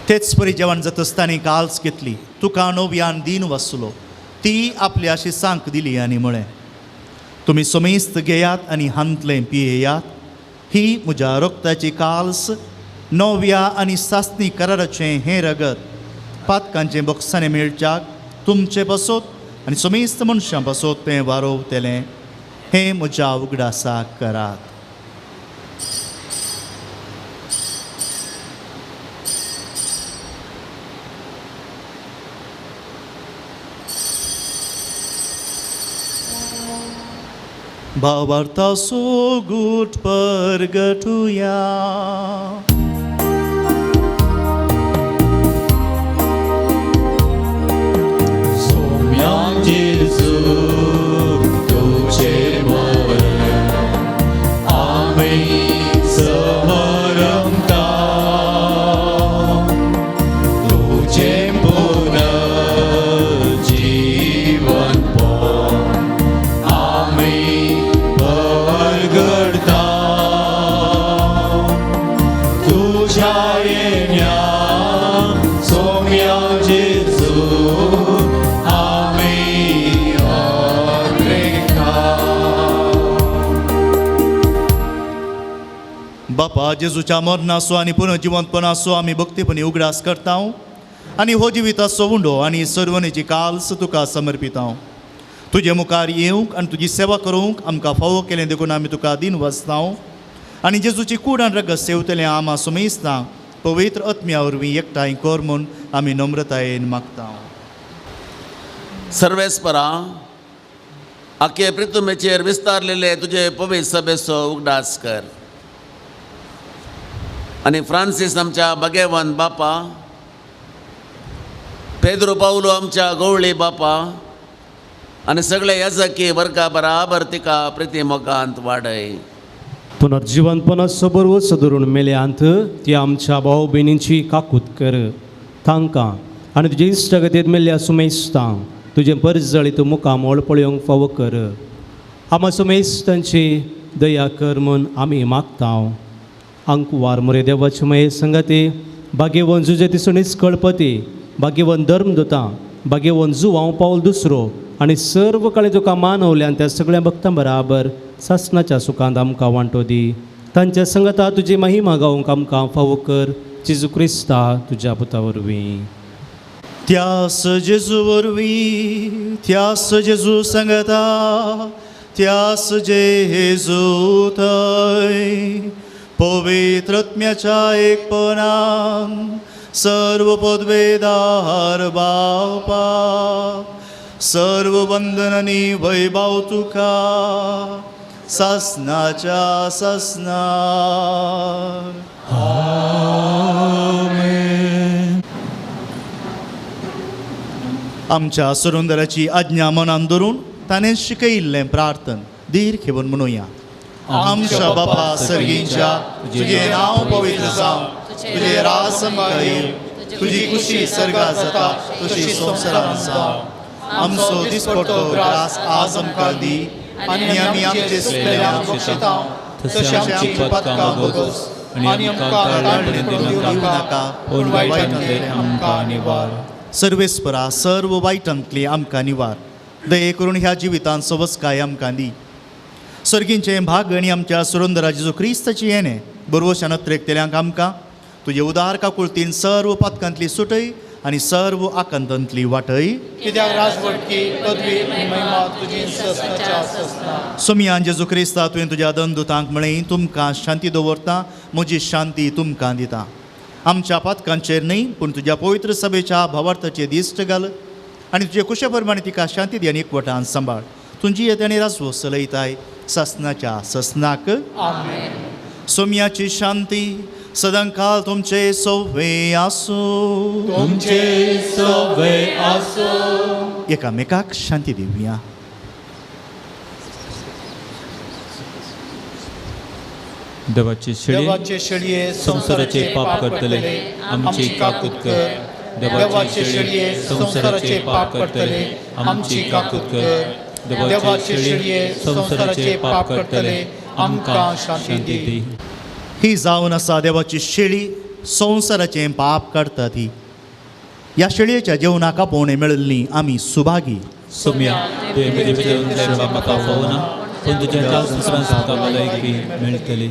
Speaker 1: ते तेच परी जेवण जातच ताणें काल्स घेतली, तुका नव्यान दीन वाचलो, ती आपल्या अशी सांक दिली आनी म्हळें, तुमी समेस्त घेयात आनी हांतलें पियेयात, ही म्हज्या रक्ताची काल्स, नव्या आनी सासणी कराराचें हें रगत पातकांचें बोक्सांनी मेळच्याक तुमचे पासत आनी समेस्त मनशां पासत तें वारोवतलें. हें म्हज्या उगडासाक करात. भावार्थाचो गूट परगटुया.
Speaker 5: सोम्या जेजू तुझे मरण आमी समरमता, तुझे पुनर्जीवन आमी परगडता, तुझ्या येण्या सोम्या जेजू आमी अग्रेता.
Speaker 1: बापा जेजूच्या मरणाचो आनी पुनर्जिवंतपणाचो आमी भक्तीपणी उगडास करता आनी हो जिविताचो उंडो आनी सर्वनेची काल्स तुका समर्पिता. तुजे मुखार येवंक आनी तुजी सेवा करूंक आमकां फावो केलें देखून आमी तुका दीन वाचता आनी जेजूची कूड आनी रगत सेवतलें आमा सुमेस्ता पवित्र आत्म्या वरवीं एकठांय कर म्हूण आमी नम्रतायेन मागता.
Speaker 7: सर्वेस्परा आखे प्रितुमेचेर विस्तारलेले तुजे पवित्र सभेचो उगडास कर आनी फ्रांसीस आमच्या भगेवन बापा, पेद्रो पावलो आमच्या गवळी बापा आनी सगळे याजकी वर्गा बराबर तिका प्रिती मोगांत वाडय.
Speaker 8: पुनर्जिवनपणाचो बरोवच धरून मेल्यांत ती आमच्या भाव भयणींची काकूत कर तांकां आनी तुजे इश्टागतींत मेल्ल्या सुमेस्तांक तुजें परजळीत मुखामळ पळोवंक फावो कर. आमा सुमेस्तांची दया कर म्हूण आमी मागता. आंकवार मुरे देवाचे मये संगाती भाग्यवन जुजे तिसणीच कळपती भाग्यवन धर्मदुतां भाग्यवन जुवांव पावल दुसरो आनी सर्व काळी तुका मानवल्यान त्या सगळ्या भक्तां बराबर सासणाच्या सुखांत आमकां वांटो दी. तांच्या संगता तुजी महिमा गावंक आमकां फावो कर. जेजू क्रिस्ता तुज्या पुता वरवीं.
Speaker 1: त्यास जेजू वरवीं, त्यास जेजू संगता, त्यास जेजू थंय पवित्र आत्म्याच्या एकपणान सर्व पदवेदार बापा सर्व वंदन आनी वैभव तुका सासनाच्या सासनाक. आमच्या सुरुंदराची आज्ञा मनान धरून ताणें शिकयिल्लें प्रार्थन धीर घेवन म्हणुया. आमच्या बापा सर्गींच्या, तुजें नांव पवित्र जावं, तुजें राज आमकां येवं, तुजी खुशी सर्गात जाता तशी संवसारांत जावं. आमचो दिसपट्टो ग्रास आज आमकां दी आनी आमी आमचे चुकलेल्यांक बक्षिता तशें आमची पातकां भोगोस आनी आमकां ताळणेंत दिवं नाका, पूण वायटांतलें आमकां निवार. सर्वेस्परा सर्व वायटांतली आमकां निवार. दये करून ह्या जिवितांत सवस्काय आमकां दी. सर्गींचें भाग आनी आमच्या सुरंदरा जेजू क्रिस्ताची येणें बरवशान अत्रेकतेल्यांक आमकां तुजे उदार काकुळतीन सर्व पातकांतली सुटय आनी सर्व आकांतांतली वाटय.
Speaker 6: कित्याक राजवटकी पदवी आनी महिमा तुजी ससनाच्या ससना.
Speaker 1: सोमयान जेजू क्रिस्ता तुवें तुज्या दंदुतांक म्हळें, तुमकां शांती दवरता, म्हजी शांती तुमकां दिता. आमच्या पातकांचेर न्हय पूण तुज्या पवित्र सभेच्या भावार्थाचे दिश्ट घाल आनी तुजे कुशे प्रमाणे तिका शांती दी आनी एकवटान सांबाळ. तुजी येत आनी राजवो चलयताय ससनाच्या ससनाक. सोम्याची शांती सदांकाल तुमचे सोवे आसूं.
Speaker 5: तुमचे सोवे आसूं.
Speaker 1: एकामेकाक शांती दिवया.
Speaker 2: देवाचे शेळये संसाराचे पाप करतले आमची काकूत कर. देवाचे शेळये संसाराचे पाप करतले आमची काकूत कर. देवाचे शेळये संसाराचे पाप करतले आमकां शांती दी.
Speaker 1: ही जावन आसा देवाची शेळी संवसाराचें पाप काडटा ती. ह्या शेळयेच्या जेवणाक आपोवणें मेळिल्लीं आमी सुभागी.
Speaker 2: सोम्या, तुवें म्हजे जेवण सेवा म्हाका फावना, पूण तुज्या त्या दुसऱ्यां तुका भलायकी मेळटली.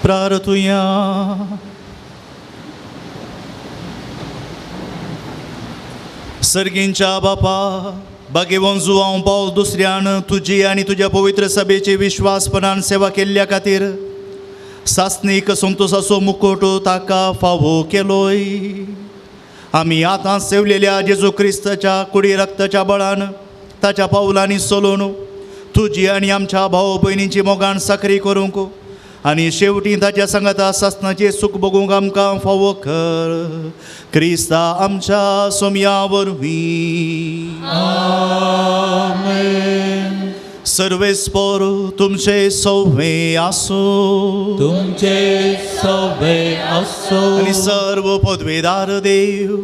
Speaker 1: प्रार्थुया. सर्गींच्या बापा, बागेवन जुवांव पावल दुसऱ्यान तुजी आनी तुज्या पवित्र सभेची विश्वासपणान सेवा केल्ल्या खातीर सासणीक संतोसाचो मुकोट ताका फावो केलोय. आमी आतां सेवलेल्या जेजू क्रिस्ताच्या कुडी रक्ताच्या बळान ताच्या पावलांनी चलोवन तुजी आनी आमच्या भाव भयणींची मोगान साकरी करूंक आनी शेवटी ताच्या सांगाता सासणाचें सूख भोगूंक आमकां फावो कर. क्रिस्ता आमच्या सोमया वरवीं.
Speaker 2: आमेन.
Speaker 1: सर्वेस्पोर तुमचे सवे आसूं,
Speaker 2: तुमचे सवे आसूं.
Speaker 1: आनी सर्व पदवेदार देव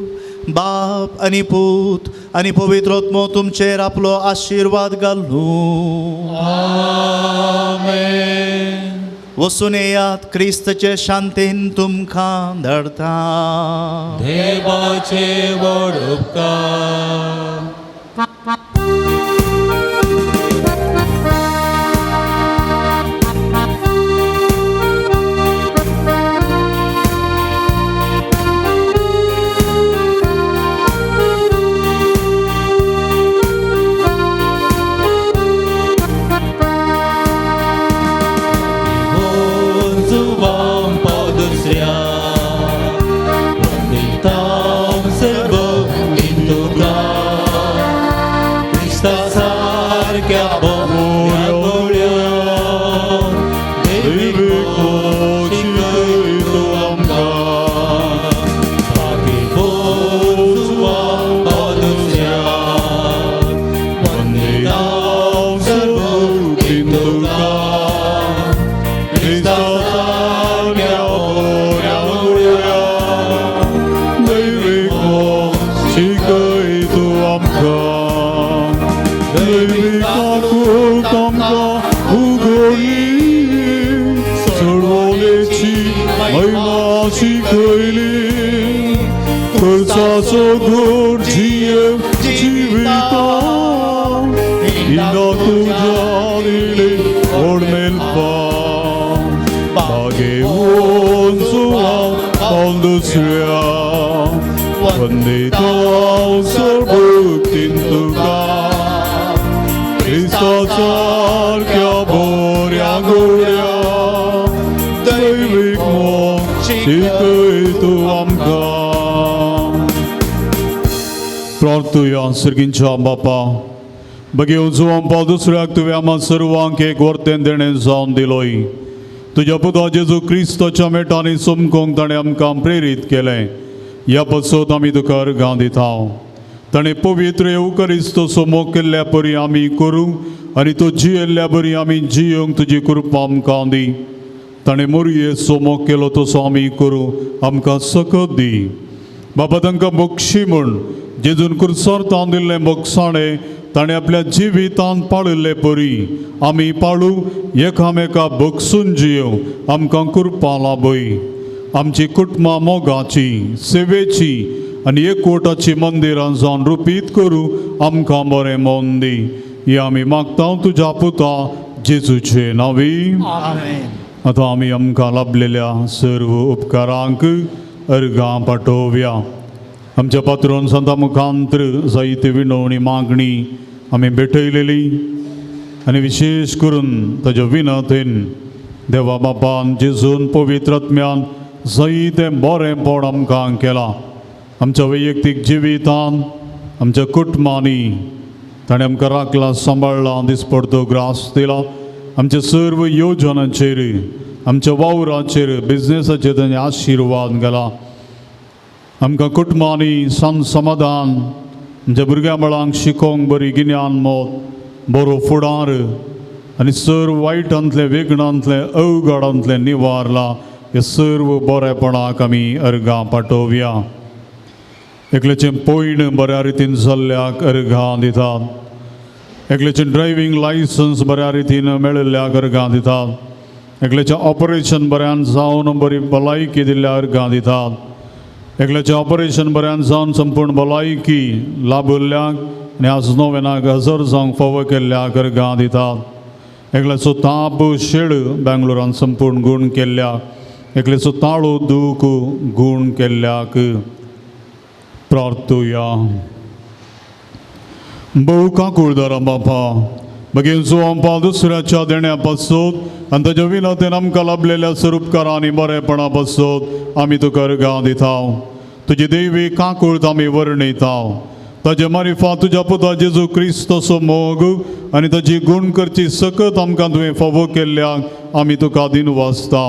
Speaker 1: बाप आनी पूत आनी पवित्र आत्मो तुमचेर आपलो आशिर्वाद घालूं.
Speaker 2: आमेन.
Speaker 1: वसून येयात, क्रिस्तचे शांतीन तुमकां धाडटा.
Speaker 2: देवाचे व्हड उपकार. क्रिस्ताचो गूण जियेव जिविता इंदा तुज्या दिली व्हड मेलपा बागेवन जुवांव पावल दुसऱ्या वंदिता हांव सर्वभक्तीन तुका क्रिस्ता सारक्या बऱ्या गड्या दैवीक मोग शिकय तूं आमकां. प्रार्थुया. सर्गींच्या बापा, बगेव जुवांव पावल दुसऱ्याक तुवें आमकां सर्वांक एक वर्तें देणें जावन दिलोय. तुज्या पुता जेजू क्रिस्ताच्या मेटांनी चमकोंक ताणें आमकां प्रेरीत केलें. ह्या पासत आमी तुका अर्गां दिता. ताणें पवित्र येवकरिस्तो मोग केल्ल्या परी आमी करूं आनी तो जियेल्ल्या बरी आमी जियोंक तुजी कृपा आमकां दी. ताणें मोरयेचो मोग केलो तसो आमी करूं आमकां सकत दी. बाबा, तांकां बक्षी म्हूण जेजून कुर्सार तावन दिल्लें बक्षाणें ताणें आपल्या जिवितांत पाळिल्ले परी आमी पाळू, एकामेका बक्षून जियों आमकां कृपा लाभय. आमची कुटुंबां मोगाची, सेवेची आनी एकवटाची मंदिरां जावन रुपीत करूं आमकां बरें मन दी. हें आमी मागता तुज्या पुता जेजूचे नांवी. आतां आमी आमकां लाभलेल्या सर्व उपकारांक अर्गां पाठोवया. आमच्या पात्रोन संता मुखांत्र जायती विनवणी मागणी आमी भेटयलेली आनी विशेश करून ताज्या विनतेन देवा बापान जेजून पवित्र आत्म्यान जायतें बरेंपण आमकां केलां. आमच्या वैयक्तीक जिवितान, आमच्या कुटुंबांनी ताणें आमकां राखला, सांबाळ्ळा, दिसपडतो ग्रास दिला. आमच्या सर्व योजनांचेर, आमच्या वावराचेर, बिजनेसाचेर ताणें आशिर्वाद घाला. आमकां कुटुंबांनी सन समाधान, आमच्या भुरग्यां बाळांक शिकोवंक बरी गिन्यान मत, बरो फुडार आनी सर्व वायटांतलें, वेगणांतलें, अवघडांतलें निवारला. हे सर्व बरेपणाक आमी अर्गां पाठोवया. एकल्याचें पयण बऱ्या रितीन जाल्ल्याक अर्गां दितात. एकल्याचें ड्रायव्हींग लायसन्स बऱ्या रितीन मेळिल्ल्याक अर्गां दितात. एकल्याचें ऑपरेशन बऱ्यान जावन बरी भलायकी दिल्ल्या अर्गां दितात. एकल्याचें ऑपरेशन बऱ्यान जावन संपूर्ण भलायकी लाभिल्ल्याक आनी आज नोवेनाक हजर जावंक फावो केल्ल्याक अर्गां दितात. एकल्याचो ताप शेळ बेंगलोरान संपूर्ण गूण केल्ल्या, एकल्याचो ताळो दूख गूण केल्ल्याक प्रार्थुया. भोव काकुळदारा बापा, बगेन जुवांव दुसऱ्याच्या देण्या पासत आनी ताज्या विनतेन आमकां लाभलेल्या स्वरुपकारां आनी बरेपणा पासत आमी तुका अर्गां दिता. तुजी देवी काकुळत आमी वर्णयता. ताजे मारिफात तुज्या पुता जेजू क्रिस्ताचो मोग आनी ताजी गूण करची सकत आमकां तुवें फावो केल्ल्याक आमी तुका दिनवासता.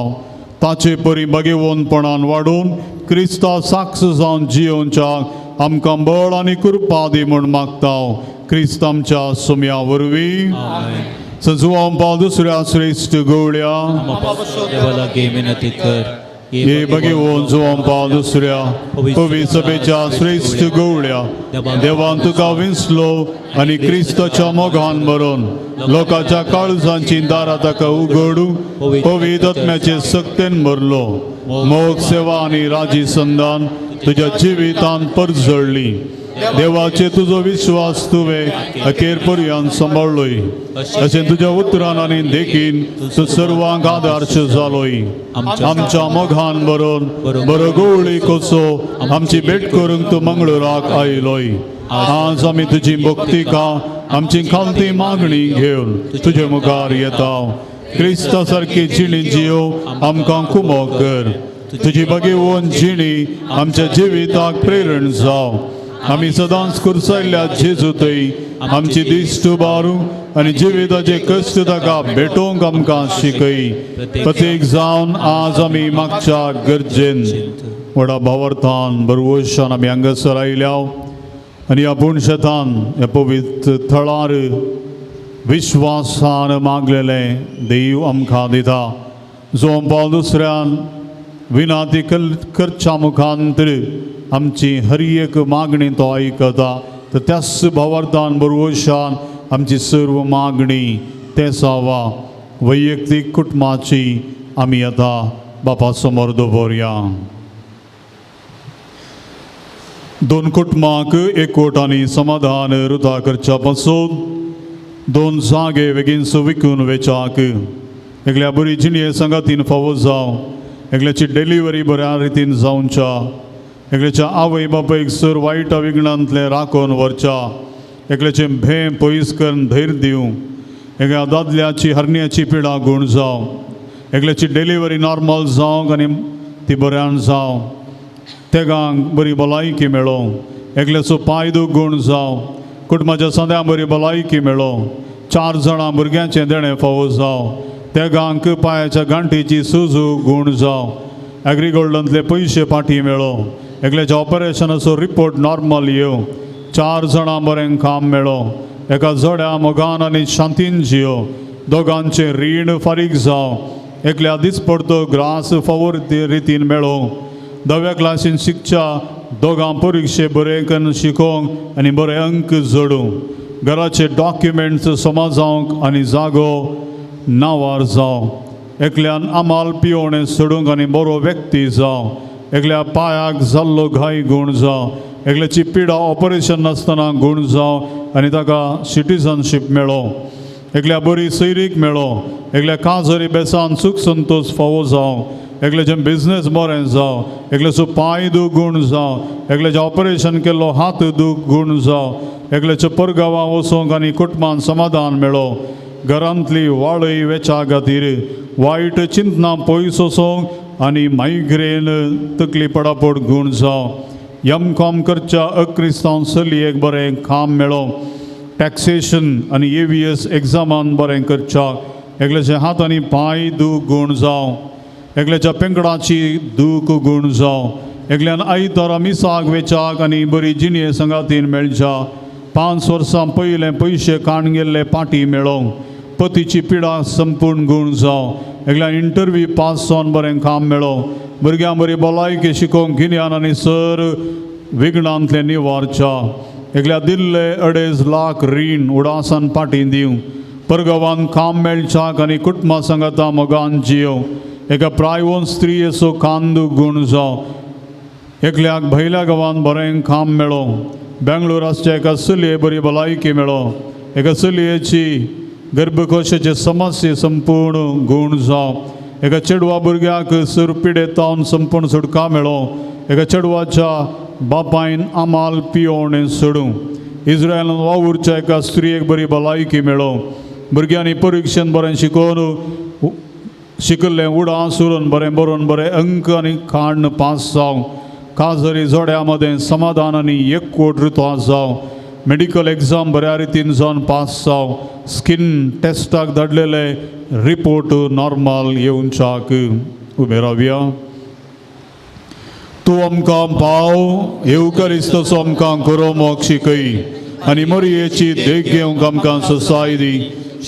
Speaker 2: ताचे परी बगेवनपणान वाडून क्रिस्ता साक्ष जावन जियोवच्याक आमकां बळ आनी कृपा दी म्हूण मागता. क्रिस्त आमच्या सुम्या वरवीं. जुवांव पावल दुसऱ्या श्रेश्ठ गवळ्या
Speaker 5: विनंती कर.
Speaker 2: हे बगेवन जुवांव पावल दुसऱ्या पवी सभेच्या श्रेश्ठ गवळ्या, देवान तुका विंचलो आनी क्रिस्ताच्या मोगान भरून लोकांच्या काळजांची दारां ताका उगडू पवित्र आत्म्याचे सक्तेन भरलो. मोग, सेवा आनी राजी संदान तुज्या जिवितान परजळ्ळी. देवाचे तुजो विश्वास तुवें अखेर पर्यंत सांबाळ्ळोय. अशें तुज्या उतरान आनी देखीन तूं सर्वांक आदर्श जालोय. आमच्या मोगान भरून बरो गवळी कसो आमची भेट करूंक तूं मंगळुराक आयलोय. आज आमी तुजी भक्तिका, आमची खालती मागणी घेवन तुजे मुखार येता. क्रिस्ता सारकी जिणी जियो आमकां कुमोक कर. तुजी बगेवन जिणी आमच्या जिविताक प्रेरण जावं. आमी सदांच कुर्सायल्ल्या जेजू थंय आमची दिश्ट उबारू आनी जिविताचे कश्ट ताका भेटोवंक आमकां शिकय. प्रत्येक जावन आज आमी मागच्या गरजेन व्हडा भावार्थान बरवशान आमी हांगासर आयल्या आनी ह्या पुणशेतान ह्या पवित्र थळार विश्वासान मागलेलें देव आमकां दिता. जो पावल दुसऱ्यान विनाती करच्या मुखांतर आमची हर एक मागणी तो आयकता. तर त्याच भावार्थान बरवशान आमची सर्व मागणी ते सावा वैयक्तीक कुटुंबाची आमी आतां बापा समोर दवरया. दोन कुटुंबांक एकवट आनी समाधान रुता करच्या पासून दोन जागे बेगीन विकून वेचाक एकल्या बरी जिणये सांगातीन फावो जावं एकल्याची डिलिव्हरी बऱ्या रितीन जावच्या एकल्याच्या आवय बापायक सर वायट विघ्नांतलें राखून व्हरच्या एकल्याचें भें पयस करून धैर्य दिवं एकल्या दादल्याची हरण्याची पिडा गूण जावं एकल्याची डिलिव्हरी नॉर्मल जावंक आनी ती बऱ्यान जावं तेगांक बरी भलायकी मेळों एकल्याचो पांय गूण जावं कुटुंबाच्या सद्या बरी भलायकी मेळों 4 जाणां भुरग्यांचें देणें फावो जावं तेगांक पांयाच्या गांठीची सुजू गूण जावं एग्रीगोल्डांतले पयशे फाटीं मेळों एकल्याच्या ऑपरेशनाचो रिपोर्ट नॉर्मल येवं 4 जाणां बरें काम मेळों एका जोड्या मोगान आनी शांतीन जियो दोगांचें रीण फारीक जावं एकल्या दिसपडतो ग्रास फावो रितीन मेळों 10व्या क्लासीन शिकच्या दोगां परिक्षे बरें करून शिकोवंक आनी बरे अंक जोडूं घराचे डॉक्युमेंट्स समा जावंक आनी जागो नांवार जावं एकल्यान आमाल पिवणें सोडूंक आनी बरो व्यक्ती जावं एकल्या पांयाक जाल्लो घाय गूण जावं एकल्याची पिडा ऑपरेशन नासतना गूण जावं आनी ताका सिटीजनशीप मेळों एकल्या बरी सैरीक मेळों एकल्या काजरी बेसान सूख संतोश फावो जावं एकल्याचें बिजनेस बरें जावं एकल्याचो पांय दूख गूण जावं एकल्याचें ऑपरेशन केल्लो हात दूख गूण जावं एकल्याच्या परगांवां वचूंक आनी कुटुंबान समाधान मेळों घरांतली वाळय वेच्या खातीर वायट चिंतनां पयस वचोंक आनी मायग्रेन तकली पडापड गूण जावं एम कॉम करच्या अक्रिस्तांव चलयेक बरें काम मेळों टॅक्सेशन आनी एवीएस एग्जामान बरें करच्या एकल्याचे हात आनी पांय दूख गूण जावं एकल्याच्या पेंकडाची दूख गूण जावं एकल्यान आयतारा मिसाक वेचाक आनी बरी जिणये संगातीन मेळच्या 5 वर्सां पयलें पयशे काण गेल्ले पाटी मेळोंक पतीची पिडा संपूर्ण गूण जावं एकल्यान इंटरव्यू पास जावन बरें काम मेळों भुरग्यां बरी भलायकी शिकोवंक गिन्यान आनी सर विघ्नांतलें निवारच्या एकल्या दिल्ले 2.5 लाख रीण उडासान पाटी दिवं परगांवान काम मेळच्याक आनी कुटुंबा सांगाता मोगान जियों एका प्रायवोन स्त्रियेचो कांदू गूण जावं एकल्याक भयल्या गांवान बरें काम मेळों बेंगलोर आसच्या एका चलये बरी भलायकी मेळों एका चलयेची गर्भकोशाचे समस्ये संपूर्ण गूण जावं एका चेडवा भुरग्याक सर पिडेतावन संपूर्ण सुटका मेळों एका चेडवाच्या बापायन आमाल पियोवणें सोडूं इस्रायलान वावुरच्या एका स्त्रियेक बरी भलायकी मेळों भुरग्यांनी परिक्षेन बरें शिकोवन शिकल्लें उडां सुरून बरें बरोवन बरें अंक आनी काण्ण पास जावं काजरी जोड्या मदें समाधान आनी एकवट ऋतू जावं मेडिकल एग्जाम बऱ्या रितीन जावन पास जावं स्किन टेस्टाक धाडलेले रिपोर्ट नॉर्मल येवच्याक उबे रावया. तूं आमकां पाव येवकरिस्तचो आमकां करोमोक शिकय आनी मोरयेची देख घेवंक आमकां ससाय दी.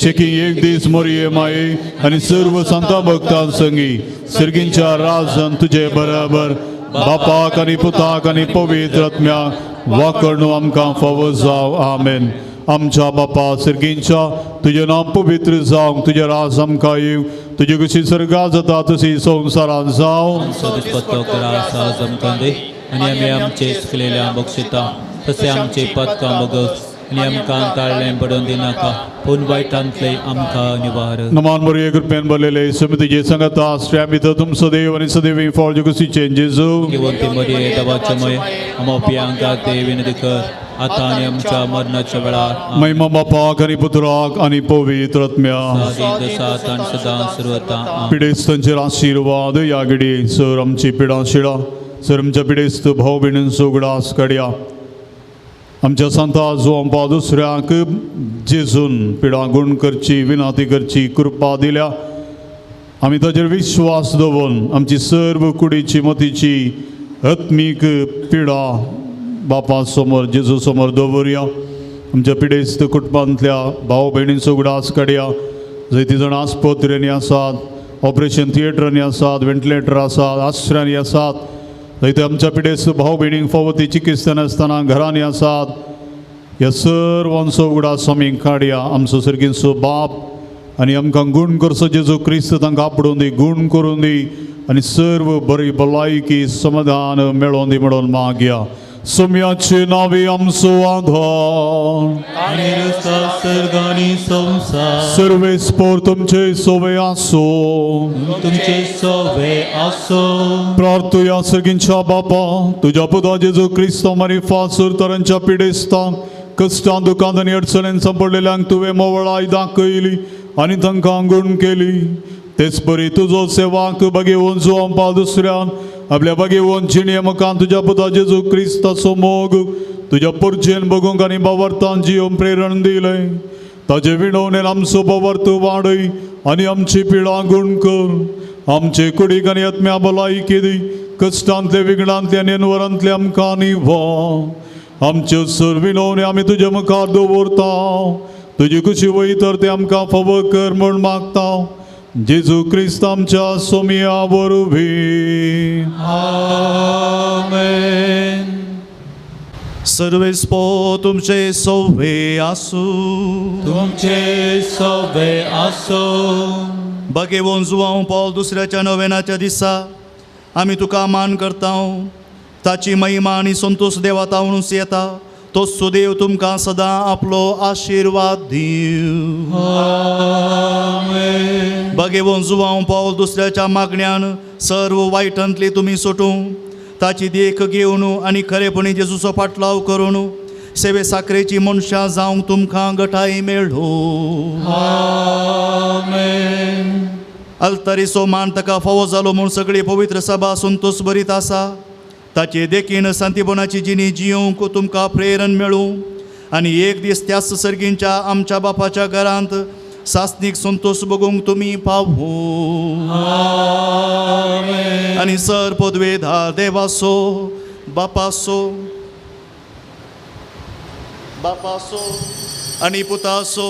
Speaker 2: शेकी एक दीस मोरये माये आनी सर्व संता भक्तां संगी सिर्गींच्या राजान तुजे बराबर बापाक आनी पुताक आनी पवित्र आत्म्याक वाकडणू आमकां फावो जावं. आमेन. आमच्या बापा सिर्गींच्या तुजें नांव पवित्र जावं, तुजें राज आमकां येवं, तुजी कशी सर्गा जाता तशी संवसारांत जावं.
Speaker 5: आनी आमी आमचे चुकलेल्या बक्षिता तशें आमचे पदकां बगस आनी आमकां ताळ्ळें पडोवन दिनाका पूण वायटांतलें आमकां निवार.
Speaker 2: नमान बरे कृपेन भरलेले समितीचे संगता आसल्या भितर तुमचो देव आनी सदैवी फळ कुशीचें जेजू
Speaker 5: किवंती मरिये देवाचे मय आमोपियांक ते विनंती कर आतां आनी आमच्या मरणाच्या वेळार.
Speaker 2: महिमा बापाक आनी पुत्राक आनी पवित्र आत्म्याक
Speaker 5: आनी सदां सर्वता.
Speaker 2: पिडेस्तांचेर आशिर्वाद ह्या घडये सर आमची पिडा शिडा सर आमच्या पिडेस्त भाव भयणींचो उगडास काडया. आमच्या सांता जुवांपा दुसऱ्याक जेजून पिडा गुण करची विनाती करची कृपा दिल्या. आमी ताचेर विश्वास दवरून आमची सर्व कुडीची मतीची आत्मीक पिडा बापा समोर जेजू समोर दवरुया. आमच्या पिडेस्त कुटुंबांतल्या भाव भयणींचो उगडास काडया. जायतीं जाणां आस्पत्र्यांनी आसात, ऑपरेशन थिएटरांनी आसात, व्हेंटिलेटर आसात, आश्र्यांनी आसात. जायते आमच्या पिडेस्त भाव भयणींक फावो ती चिकित्सा नासतना घरांनी आसात. ह्या सर्वांचो उगडास आमी काडया. आमचो सर्गींचो बाप आनी आमकां गूण करचो जेजू क्रिस्त तांकां आपडून दी, गूण करून दी आनी सर्व बरी भलायकी समाधान मेळोवन दी म्हणून मागया. सोम्याचे नावे आमचो आधार
Speaker 5: आनी सर्ग आनी संवसार
Speaker 2: सर्वेस्पोर तुमचे सोवे आसो
Speaker 5: तुमचे सोवे आसो.
Speaker 2: प्रार्थुया सर्गींच्या बापा तुज्या पुता जेजू क्रिस्तांव मारिफात सुरतरांच्या पिडेस्तांक कश्टां दुखांत आनी अडचणेन सांपडलेल्यांक तुवें मोवळाय दाखयली आनी तांकां गुण केली. तेच परी तुजो सेवाक बगेवन जुवां पाव दुसऱ्यान आपल्या बगेवन जिणे मुखान तुज्या पुता जेजू क्रिस्ताचो मोग तुज्या पुरजेन बगूंक आनी बावर्तान जियोवंक प्रेरण दिलें. ताजे विणवणेन आमचो बावर्त वाडय आनी आमची पिळा गुण कर. आमचे कुडीक आनी आत्म्या भलायकी दी. कश्टांतले विघ्नांतले आनी एनवरांतले आमकां निवा. आमच्यो सर विणवणे आमी तुजे मुखार दवरता. तुजी खुशी वय तर ते आमकां फावो कर म्हूण मागता. जेजू क्रिस्त आमच्या सोमिया वरवीं.
Speaker 5: आमेन.
Speaker 1: सर्वेस्पो तुमचे सोवे आसूं.
Speaker 5: तुमचे सोवे आसो.
Speaker 1: बगेवन जुवांव पावल दुसऱ्याच्या नोवेनाच्या दिसा आमी तुका मान करता. ताची महिमा आनी संतोश देवा तावणूच येता. तो सुदेव तुमकां सदां आपलो आशिर्वाद दिवं.
Speaker 5: आमेन.
Speaker 1: बगेवन जुवांव पावल दुसऱ्याच्या मागण्यान सर्व वायटांतली तुमी सुटूं. ताची देख घेवन आनी खरेपणी जेजूचो फाटलाव करून सेवे साखरेची मनशां जावंक तुमकां गटाय मेळ्ळो.
Speaker 5: आमेन.
Speaker 1: अल्तरीचो मान ताका फावो जालो म्हूण सगळी पवित्र सभा संतोष बरीत आसा. ताचे देखीन सांतीपणाची जिणी जियोवंक तुमकां प्रेरण मेळूं आनी एक दीस त्याच सर्गींच्या आमच्या बापाच्या घरांत सासनीक संतोष बगूंक तुमी पावू. आनी सर पदवेधार देवासो बापासो बापासो आनी पुतासो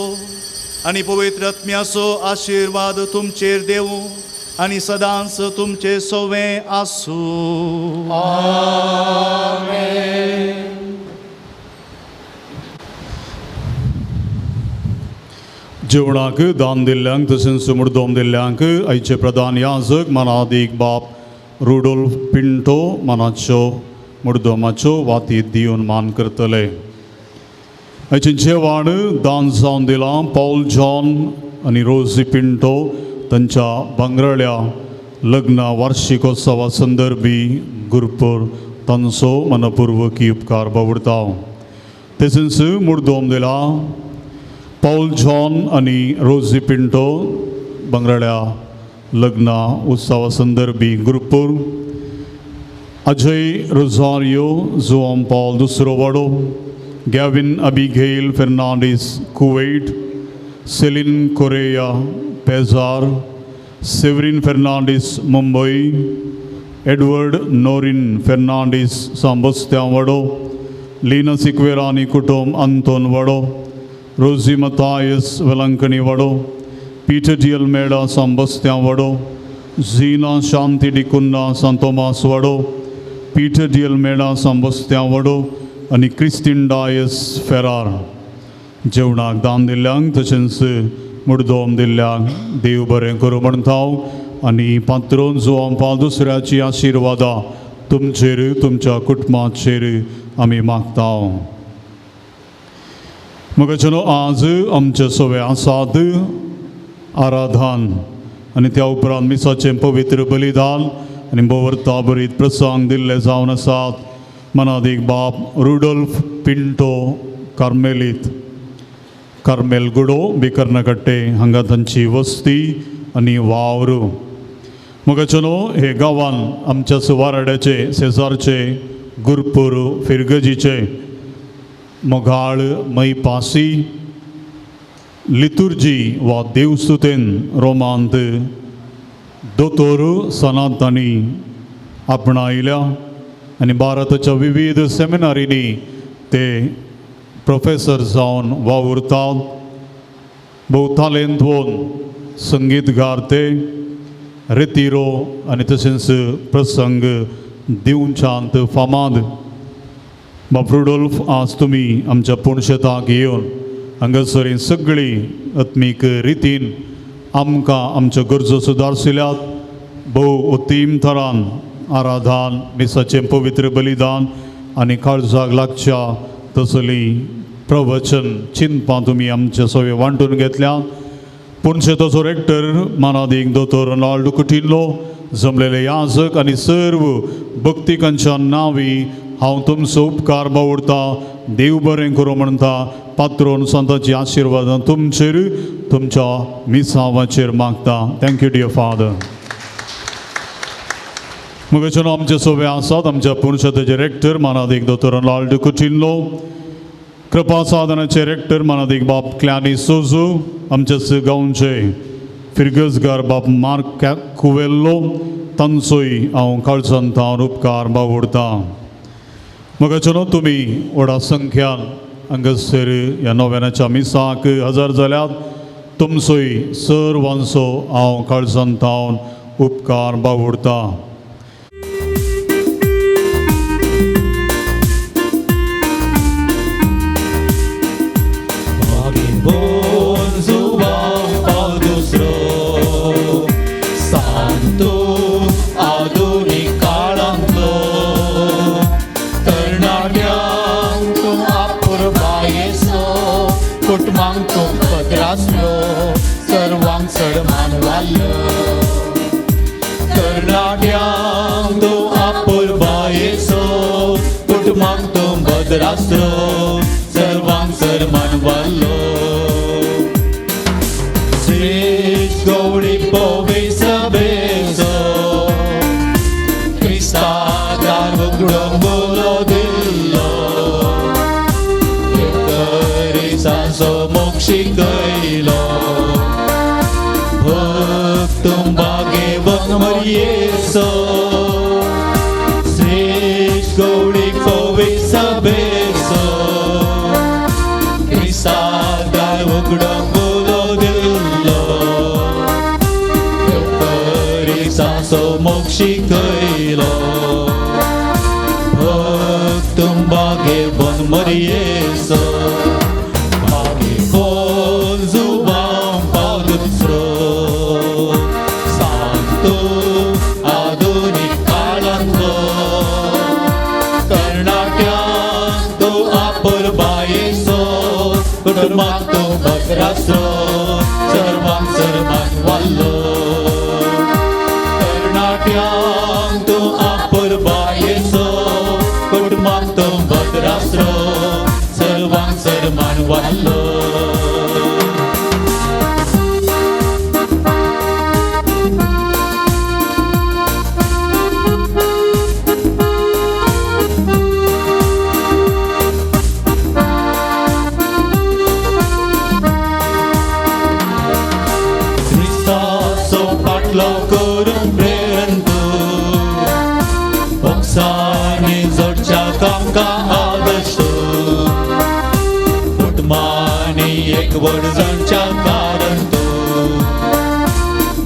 Speaker 1: आनी पवित्र आत्म्याचो आशिर्वाद तुमचेर देवूं आनी सदांच तुमचे सोवे आसूं.
Speaker 2: जेवणाक दान दिल्ल्यांक तशेंच मुर्दोम दिल्ल्यांक आयचे प्रधान याजक मनादीक बाप रुडोल्फ पिंटो मनाच्यो मुर्दोमाच्यो वाती दिवन मान करतले. आयचें जेवण दान जावन दिलां पॉल जॉन आनी रोजी पिंटो तांच्या भांगराळ्या लग्न वार्षिकोत्सवा संदर्भी गुरपूर तांचो मनपूर्वकी उपकार बावडता. तशेंच मुर्दोम दिला पॉल जॉन आनी रोजी पिंटो भांगराळ्या लग्न उत्सवा संदर्भी गुरपूर अजय रोजारियो जुआम पॉल दुसरो वाडो Gavin Abigail Fernandes Kuwait Celine Correa Pezar Severin Fernandes Mumbai Edward Norin Fernandes सांबस्त्यां वाडो लीना सिक्वेरा आनी कुटुंब अंतोन वाडो रोजी मतायस वेलंकणी वाडो पीटर डी अल्मेडा सांबस्त्यां वाडो झिना शांती डिकुन्ना सांतोमास वाडो पीटर डी अल्मेडा सांबस्त्यां वाडो आनी क्रिस्तीन डायस फेरार. जेवणाक दान दिल्ल्यांक तशेंच मुर्दोम दिल्ल्यांक देव बरें करूं म्हणटा आनी पात्रोन जुवां पाव दुसऱ्याची आशिर्वादां तुमचेर तुमच्या कुटुंबाचेर आमी मागता. मगचनो आज आमचे सवे आसात आराधन आनी त्या उपरांत मिसाचें पवित्र बलिदान आनी भोवर्ता बरीत प्रसंग दिल्ले जावन आसात. मनादीक बाप रुडोल्फ पिंटो कार्मेलीत कार्मेल गुडो बिकर्नकट्टे हांगा तांची वस्ती आनी वावर. मगचनो हे गांवान आमच्या सुवाराड्याचे शेजारचे गुरपूर फिरगजीचे मोगाळ मैपासी लितुर्जी वा देवस्तुतेन रोमांत दोतोर सनातनी आपणायल्या आनी भारताच्या विविध सेमिनारींनी ते प्रोफेसर जावन वावुरतात. भोव तालेंतवन संगीतगार ते रेतिरो आनी तशेंच प्रसंग दिवच्यांत फामाद. बाप रुडोल्फ आज तुमी आमच्या पुणशेताक येवन हांगासर सगळी आत्मीक रितीन आमकां आमच्यो गरजो सुदारशिल्यात. भोव उत्तीम थरान आराधन मिसाचें पवित्र बलिदान आनी काळजाक लागच्या तसली प्रवचन चिंतपां तुमी आमचे सगळे वांटून घेतल्या. पुणशेताचो रेक्टर मानादीक दोतोर रोनाल्डो कुटिल्लो, जमलेले याजक आनी सर्व भक्तिकांच्या नांवी हांव तुमचो उपकार बावडता. देव बरें करूं म्हणटा. पात्रोन संताची आशिर्वादां तुमचेर तुमच्या मिसावाचेर मागता. Thank you dear father. मगेच्यान आमचे सोबे आसात आमच्या पुरुषाचे रेक्टर मानादीक दोतोर रोनाल्डो कुटिल्लो, कृपा साधनाचे रेक्टर मानादीक बाब क्लॅनी सोजू, आमच्या गांवचे फिरगजगार बाब मार्क कुवेल्लो, तांचोय हांव काळजांत हांव उपकार बावडता. मगेच्यान तुमी व्हडा संख्यान हांगासर ह्या नोव्यानाच्या मिसाक हजर जाल्यात, तुमचोय सर्वांचो हांव काळजांत हांव उपकार बावडता.
Speaker 5: सर्वांक सरमान वाल्लो श्रेष्ठ गौडी पोवी सभेचो क्रिस्तादार उगडो बोलो दिल्लो क्रिस्ताचो मोक्ष शिकयलो भक्त बागेवन मरयेसो श्रेष्ठ गौडी पोवी सभेचो क्रिस्तादार उगडो बोलो दिल्लो क्रिस्ताचो मोक्ष शिकयलो भक्त बागेवन मरयेसो कुटुंबाक भद्रासो सर्वांक सर्वांक वाल्लो तरणाट्यांक तूं आपुरबायेचो कुटुंबाक तूं भद्रासरो सर्वांक सर्वांक वाल्लो. एकवट कारण तो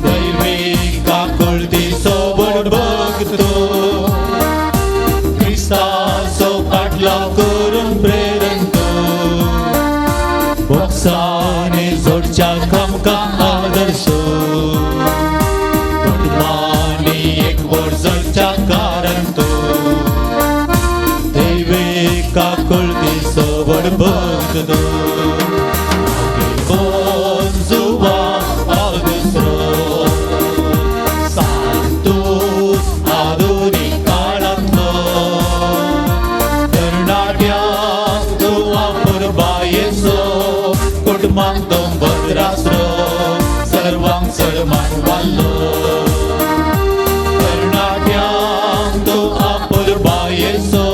Speaker 5: दैवी काकुळती सोबत बघतो क्रिस्ताचो पाठलाव करून प्रेरण तो बॉक्साने जोडच्या कामका आदर्श कुटुंबाने एकवट जडच्या कारण तो दैवी काकुळती सोबत बघतो सर्वांक सर्वांक वाल्लो तरणाट्यांक तूं आपुरबायेचो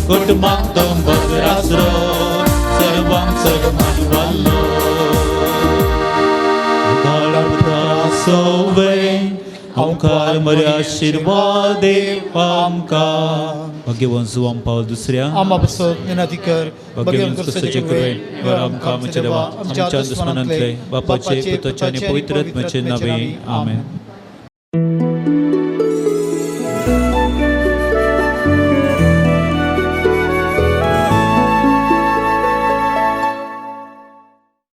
Speaker 5: कुटुंबाक तूं भद्रासरो सर्वांक सर्वांक वाल्लो. आमकार मरे आशिर्वाद देव आमकां भाग्यवंत जुवान पावल दुसऱ्या
Speaker 6: आमा पासत विनंती कर
Speaker 5: भाग्यवंत क्रिस्ताचे कृपेन वर आमकां आमच्या देवा आमच्या दुस्मनांतले बापाचे पुताचे आनी पवित्र आत्म्याचे नांवे आमेन.